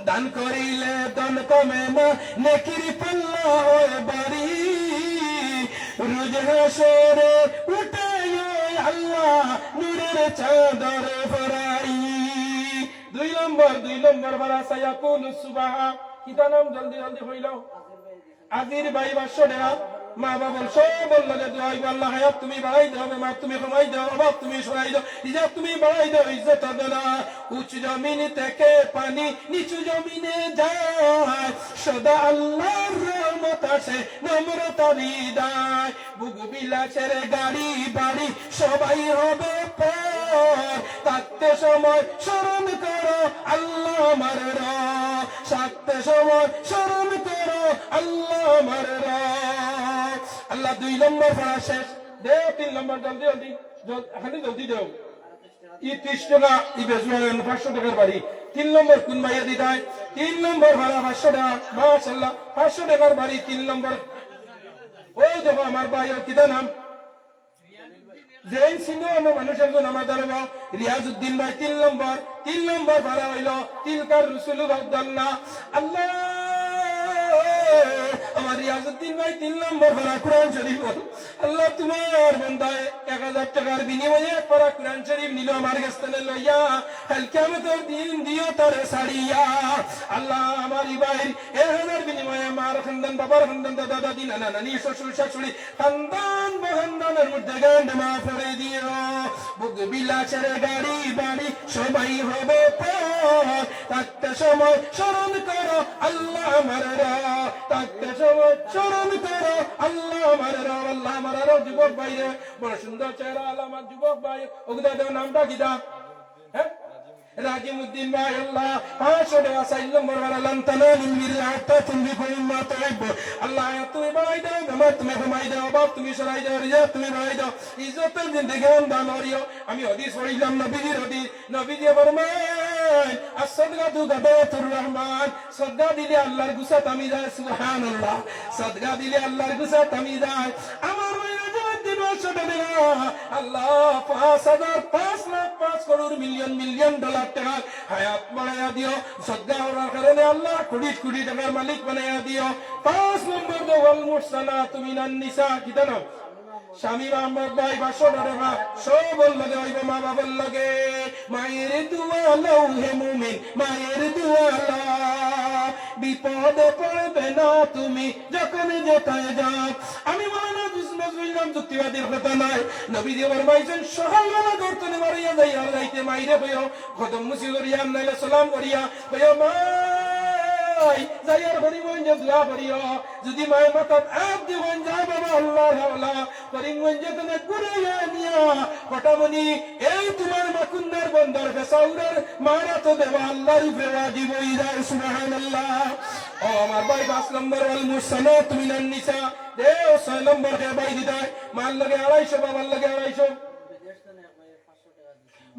দান করিলে ধন কমে না, নেকির পাল্লা হয় ভারী। রোজ হাশরে উঠাই আল্লাহ নূরের চাদর ফরাই। দুই নম্বর, দুই নম্বর পারা সায়াকুলু সুবাহা। কিতা নাম? জলদি জলদি কইলাও। আজির ভাই পাঁচশো টেকা। মা বাবার সবর লগে দোয়া অইবো, আল্লাহ হায়াত তুমি বাড়াই দেও, বেমার তুমি কমাই দেও, অভাব তুমি সরাই দেও, রিজিক তুমি বাড়াই দেও, ইজ্জত দেও না। উঁচু জমিন থেকে পানি নিচু জমিনে যায়, সদা আল্লাহর রহমত আসে নম্রতার হৃদয়। ভোগ বিলাসের গাড়ি বাড়ি সবই হবে পর, থাকতে সময় স্মরণ করো আল্লাহ আমার রব, থাকতে সময় স্মরণ করো আল্লাহ আমার রব। আল্লাহ দুই নম্বর পারা শেষ, দে তিন নম্বর, জলদি জলদি, জল-, খালি জলদি দেও। ই ত্রিশ টেকা, ই বেজুয়ান পাঁচশো টেকার বাড়ি। তিন নম্বর কোন ভাইয়ে দিতায়? তিন নম্বর পারা পাঁচশো টেকা, মাশাআল্লাহ, পাঁচশো টেকার বাড়ি তিন নম্বর। ওই দেখো আমার ভাই, ওর কিতা নাম? যেইন চিনো আমার মানুষ একজন আমার দ্বারা বল, রিয়াজউদ্দিন ভাই তিন নম্বর, তিন নম্বর পারা অইলো তিলকার রসুলু বাগদাল্লা। আল্লাহ, আমার রিয়াজউদ্দিন ভাই তিন নম্বর পারা কোরআন শরীফ বল। আল্লাহ, তোমার বান্দায় এক হাজার টেকার বিনিময়ে এক পারা কোরআন শরীফ নিলো আমার গেছ থনে লইয়া, কাইল কিয়ামতর দিন দিও তারে ছাড়িয়া। আল্লাহ, আমার ই ভাইর এক হাজার বিনিময়ে মার খান্দান, বাবার খান্দান, দাদা দাদি, নানা নানি, শ্বশুর শাশুড়ি, খান্দান বখান্দানর মধ্যে গান্ডে মাফ করি দিও। ভোগ বিলাসের গাড়ি বাড়ি সবই হবে পর, থাকতে সময় স্মরণ করো আল্লাহ আমার রব, থাকতে সময় স্মরণ করো আল্লাহ আমার রব। আল্লাহ আমার আরো যুবক ভাইরে, বড় সুন্দর চেহারা আলা আমার যুবক ভাই, ওগুদা দেও নামটা কিতা? হ্যাঁ? রাজিমউদ্দিন ভাই, আল্লাহ, পাঁচশো টেকা, চাইর নম্বর পারা, লান তানালুল বিররা হাত্তা তুনফিকু মিম্মা তুহিব্বুন। আল্লাহ, হায়াত তুমি বাড়াই দেও, বেমার তুমি কমাই দেও, অভাব তুমি সরাই দেও, রিজিক তুমি বাড়াই দেও, ইজ্জতর জিন্দেগি দান করিও। আমি হাদিস পড়ছিলাম, নবীজির হাদিস, নবীজি ফরমাইন, "আস-সাদকাতু গাদাওয়াতুর রহমান।" সদকা দিলে আল্লাহর গুসা থামি যায়, সুবহানাল্লাহ। সদকা দিলে আল্লাহর গুসা থামি যায়। আমার ভাই রাজিমউদ্দিন পাঁচশো টেকা, আল্লাহ, পাঁচ হাজার, পাঁচ লাখ, পাঁচ করোড়, মিলিয়ন, মিলিয়ন ডলার টেকা হায়াত বাড়াইয়া দিও। সদকা করার কারণে আল্লাহ কোটি কোটি টেকার মালিক বানাইয়া দিও। পাঁচ নম্বর দে ওয়াল মুহসানাতু মিনান নিসা, কিতা নাম? শামীম আহমদ ভাই, পাঁচশো টেকা, সবর লগে অইবো, মা বাবার লগে। মায়ের দোয়া লও হে মুমিন, মায়ের দোয়া লও। বিপদে পড়বে না তুমি যখন যেতায় যাও। আমি মাওলানা নজরুল ইসলাম যুক্তিবাদীর কথা নায়। নবীজি ফরমাইছইন, সকালবেলা ঘর থনে বারইয়া যাইয়া রাইতে মাইরে কইও, কদম মুছি করিয়া, নাইলে সালাম করিয়া কইও, "মা।" যাইয়ার করিমগঞ্জে দোয়া করিও। যদি মায় মাথাত আত দিবা, যা বাবা আল্লাহর হাওলা, করিমগঞ্জ তনে ঘুরাইয়া নিয়া, কটামনি, এই তুমার মাকুন্দার বন্দর ফেসাউরর মারা তো দেওয়া আল্লাহর উপরে ওয়াজিব অই যায়। সুবহানাল্লাহ। ও আমার ভাই, পাঁচ নম্বর ওয়াল মুহসানাত মিনান নিসা। দেও ছয় নম্বর কে ভাই দিতায়, মার লগে আড়াইশো, বাবার লগে আড়াইশো।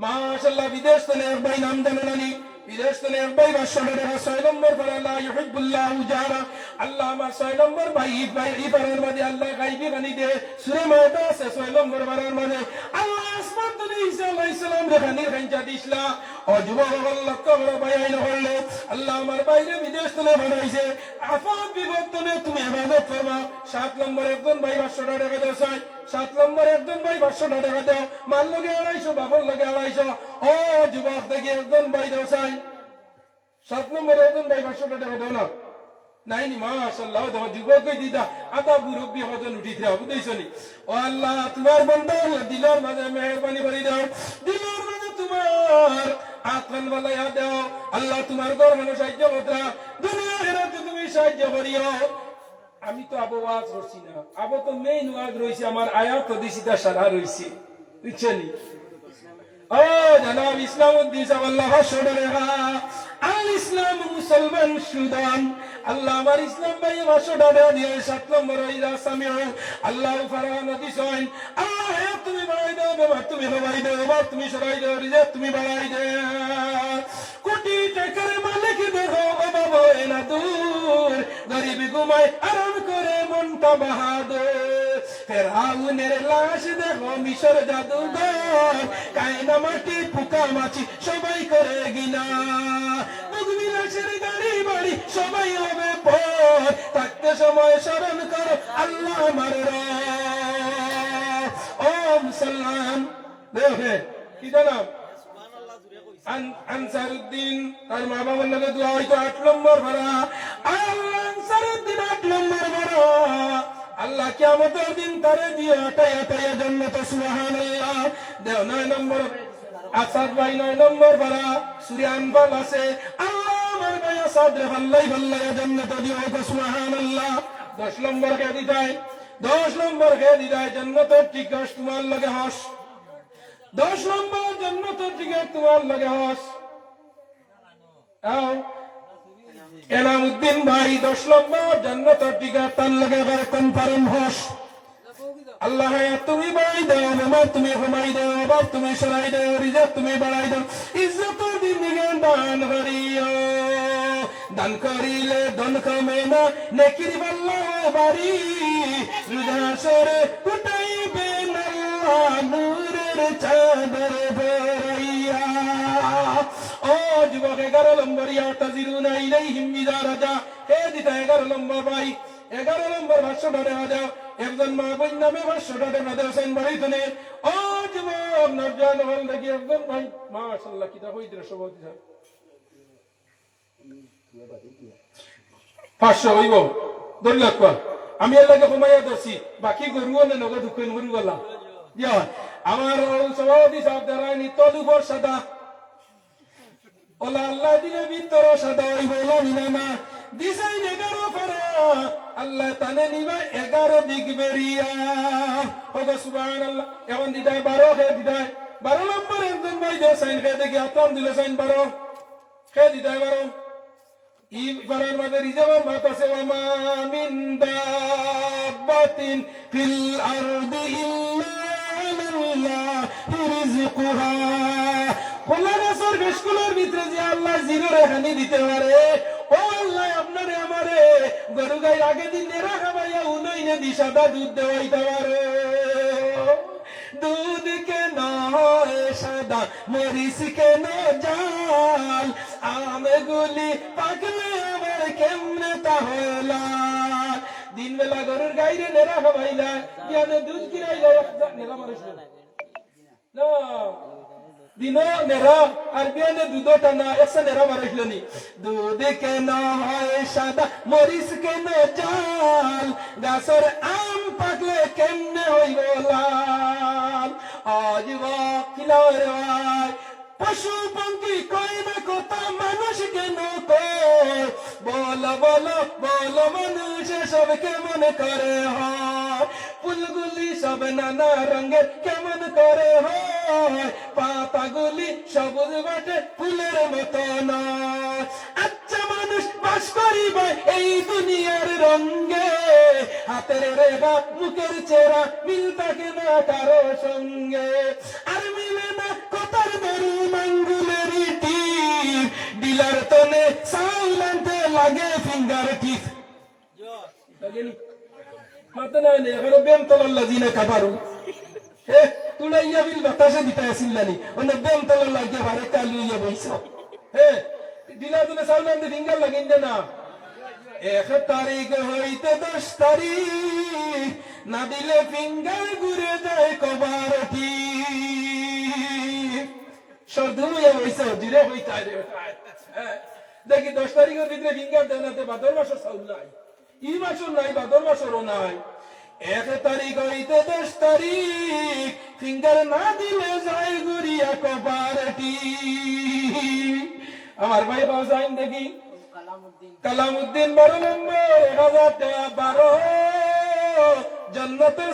মাশাআল্লাহ, বিদেশ তনে এক ভাই নাম জানো নানি? বিদেশ তনে এক ভাই পাঁচশো টেকা, ছয় নম্বর পারা, লা ইউহিব্বুল্লাহু জারা। আল্লাহ আমার ছয় নম্বর ভাই, ই ভাই, ই পারার মাঝে আল্লাহ গাইবি খানি দে, সুরে মায়দা আছে ছয় নম্বর পারার মাঝে। আল্লাহ আসমান তনে ঈসা আলাইহিস সালামরে খানির খাইঞ্চা দিছলা। ও যুবক অকল, লক্ষ্য করো ভাই, আইন করলে আল্লাহ আমার ভাইরে বিদেশ তনে বানাইছে, আফত বিপদ তনে তুমি হেফাজত করবা। সাত নম্বর একজন ভাই পাঁচশো টেকা দেও চাই। সাত নম্বর একজন ভাই পাঁচশো টেকা দেও, মার লগে আড়াইশো, বাবার লগে আড়াইশো। ও যুবক দেখি একজন ভাই দেও চাই। সাত নম্বর একজন ভাই পাঁচশো টেকা দেও না। নাই নি, মাশাআল্লাহ, দেখো যুবক কই দিদা, আতা মুরব্বি হজন উঠিতরা, বুঝছো নি? ও আল্লাহ, তুমার বন্দা আল্লাহ দিলর মাঝে মেহেরবানি করি দেও, দিলর মাঝে তুমার আতখান বালাইয়া দেও। আল্লাহ তুমার ঘর মানে সাহায্য করতরা, দুনিয়া আখিরাতে তুমি সাহায্য করিও। আমি তো আবো ওয়াজ করছি না, আবো তো মেইন ওয়াজ রইছে, আমার আয়াত তো দিছি তা সারা রইছে, বুঝছো নি? ও জনাব ইসলাম উদ্দিন সাহেব, আল্লাহ পাঁচশো টেকা। আল ইসলাম মুসলমান সুদান। আল্লাহ আমার ইসলাম ভাই পাঁচশো টেকা দিয়া সাত নম্বর অই যা সামিউ। আল্লাহ ফারহান দিছইন। আল্লাহ হে তুমি বাড়াই দেও, বেমার তুমি হবাই দেও, অভাব তুমি সরাই দেও, রিজিক তুমি বাড়াই দেও। কোটি টেকার মালিক দেখো, অভাব হয় না দূর। গরিব ঘুমায় আরাম করে মনটা বাহাদুর। ফেরাউনের লাশ দেখো মিশর জাদুঘর। কায়নামাটি পোকা মাছি সবাই করে ঘিনা। বুঝবি লাশের গাড়ি বাড়ি সবাই হবে পর। থাকতে সময় স্মরণ করো আল্লাহ আমার রব। ও মুসলমান, দেখে, কি জানো? আন-, আনসারউদ্দিন, তার মা বাবার লগে দোয়া অইতো আট নম্বর পারা। আল্লাহ আনসারউদ্দিন আট নম্বর পারা। আল্লাহ কিয়ামতর দিন তারে দিও আটাই আটাইয়া জান্নাত, সুবহানাল্লাহ। দেও নয় নম্বর, আসাদ ভাই নয় নম্বর পারা, সুরে আনফাল আছে। আল্লাহ আমার ভাই আসাদরে ফাল্লাই ফাল্লাইয়া জান্নাত দিও, সুবহানাল্লাহ। দশ নম্বর কে দিতায়, দশ নম্বর কে দিতায়, জান্নাতর টিকিট তুমার লগে হস। দশ নম্বর জান্নাতর টিকিট তুমার লগে হস। আও। এনামুদ্দিন ভাই দশ নম্বর জান্নাতর টিকিট তার লগে এবার কনফার্ম হস। আল্লাহ তুমি বাড়াই দেও, বেমার তুমি কমাই দেও, অভাব তুমি সরাই দেও, রিজিক তুমি বাড়াই দেও, ইজ্জতর জিন্দেগি দান করিও। দান করিলে ধন কমে না, নেকির পাল্লা বাড়ি। রোজ হাশরে উঠাইবেন আল্লাহ নূরের চাদর ভরাইয়া। ও যুবক, এগারো নম্বর ইয়াতাজিরুনা ইলাইহিম ইযা রাজা। হে দিতা এগারো নম্বর ভাই, এগারো নম্বর পাঁচশো টেকা দেও। একজন মা বোন নামে পাঁচশো টেকা দেও, সাইন বাড়ি তুলে। ও যুবক, নওজোয়ান হল দেখি একজন ভাই, মাশাআল্লাহ, কিতা কই দিলে সভাপতি সাহেব? পাঁচশো অইবো, ধরি রাখবা। আমি এর লগে কমাইয়া ধরছি, বাকি গরু অনে নগদ হুকুন গরু গলা। ইয়া, আমার ও সভাপতি সাহেব দাঁড়ায়নি, তল উপর সাদা। ওলা আল্লাহ দিলে ভিতরে সাদা অইবো, ওলা নিলে না। দিছইন এগারো পারা, আল্লাহ তানে নিবা এগারো দিক বেরিয়া। ওগো সুবহানাল্লাহ। এখন দিতায় বারো, কে দিতায়? বারো নম্বর একজন ভাই দেও সাইন, কে দেখি আতরাম দিলে সাইন বারো। কে দিতায় বারো? ই পারার মাঝে রিজার্ভর মাত আছে, "ওয়া মা মিন দাব্বাতিন ফিল আরদি ইল্লা আলাল্লাহি রিজকুহা।" কলা গাছর ফেসকুলর ভিতরে যে আল্লাহ জিরোরে খানি দিতে পারে, ও আল্লাহ আপনারে আমারে গরু গাই আগে দিন নেড়া খাবাইয়া উনইনে দি সাদা দুধ দেওয়াইতে পারে। দুধ কেন হয় সাদা, মরিচ কেন জাল, আমগুলি পাকলে আবার কেমনে তা হয় লাল। দিন বেলা গরুর গাইরে নেড়া খাবাইলা, বিয়ানে দুধ কিনাইলা, এক জা-, নেড়া মারিস না। না, দিনো নেড়া, আর বিয়ানে দুধ টানা, একসা নেড়া মারিস নি। দুধ কেন হয় সাদা, মরিচ কেন জাল, গাছর আম পাকলে কেমনে হইব লাল? আজ বা কিলা রে ভাই, পশু পঙ্খী কয় না কথা, মানুষ কেন কয়? বলো, বলো, বলো, মানুষ এসব কেমন করে হয়? ফুলগুলি সব নানা রঙের, কেমন করে হয়? পাতাগুলি সবুজ বটে, ফুলের মতো নয়। আচ্ছা, মানুষ বাস করি বা এই দুনিয়ার রঙে, হাতের রেখা, মুখের চেহারা মিল থাকে না কারো সঙ্গে। আর মিলে না কথার দড়ি, আঙ্গুলের টিপ, ডিলার তনে চাউল আনতে লাগে ফিঙ্গার টিপ। মাথা নাই নে, এখানো বেমতলার লাজি না কাবারু। হে, তুলাইয়া বিল বাতাসে দিতে আসিল নানি। অন্য বেমতলার লাগিয়া বারে কালু ইয়া বইছ। হে, দিলা দিলে চাউল আনতে ফিঙ্গার লাগিন দে না। এক তারিখ হইতে দশ তারিখ, না দিলে ফিঙ্গার ঘুরে যায় কবার টিপ। সর্দি হইয়া বইছ, জিরে হইতায় রে। হে, দেখি দশ তারিখর ভিতরে ফিঙ্গার দেয় না, তে ভাদর মাসর চাউল নাই। ই মাসর নাই, ভাদর মাসরও নাই। এক তারিখ হইতে দশ তারিখ, ফিঙ্গার না দিলে যায় ঘুরিয়া কবার টিপ। আমার ভাই বাবা যাইন দেখি। কালামউদ্দিন বারো নম্বর, এক হাজার বারো। জন্নতের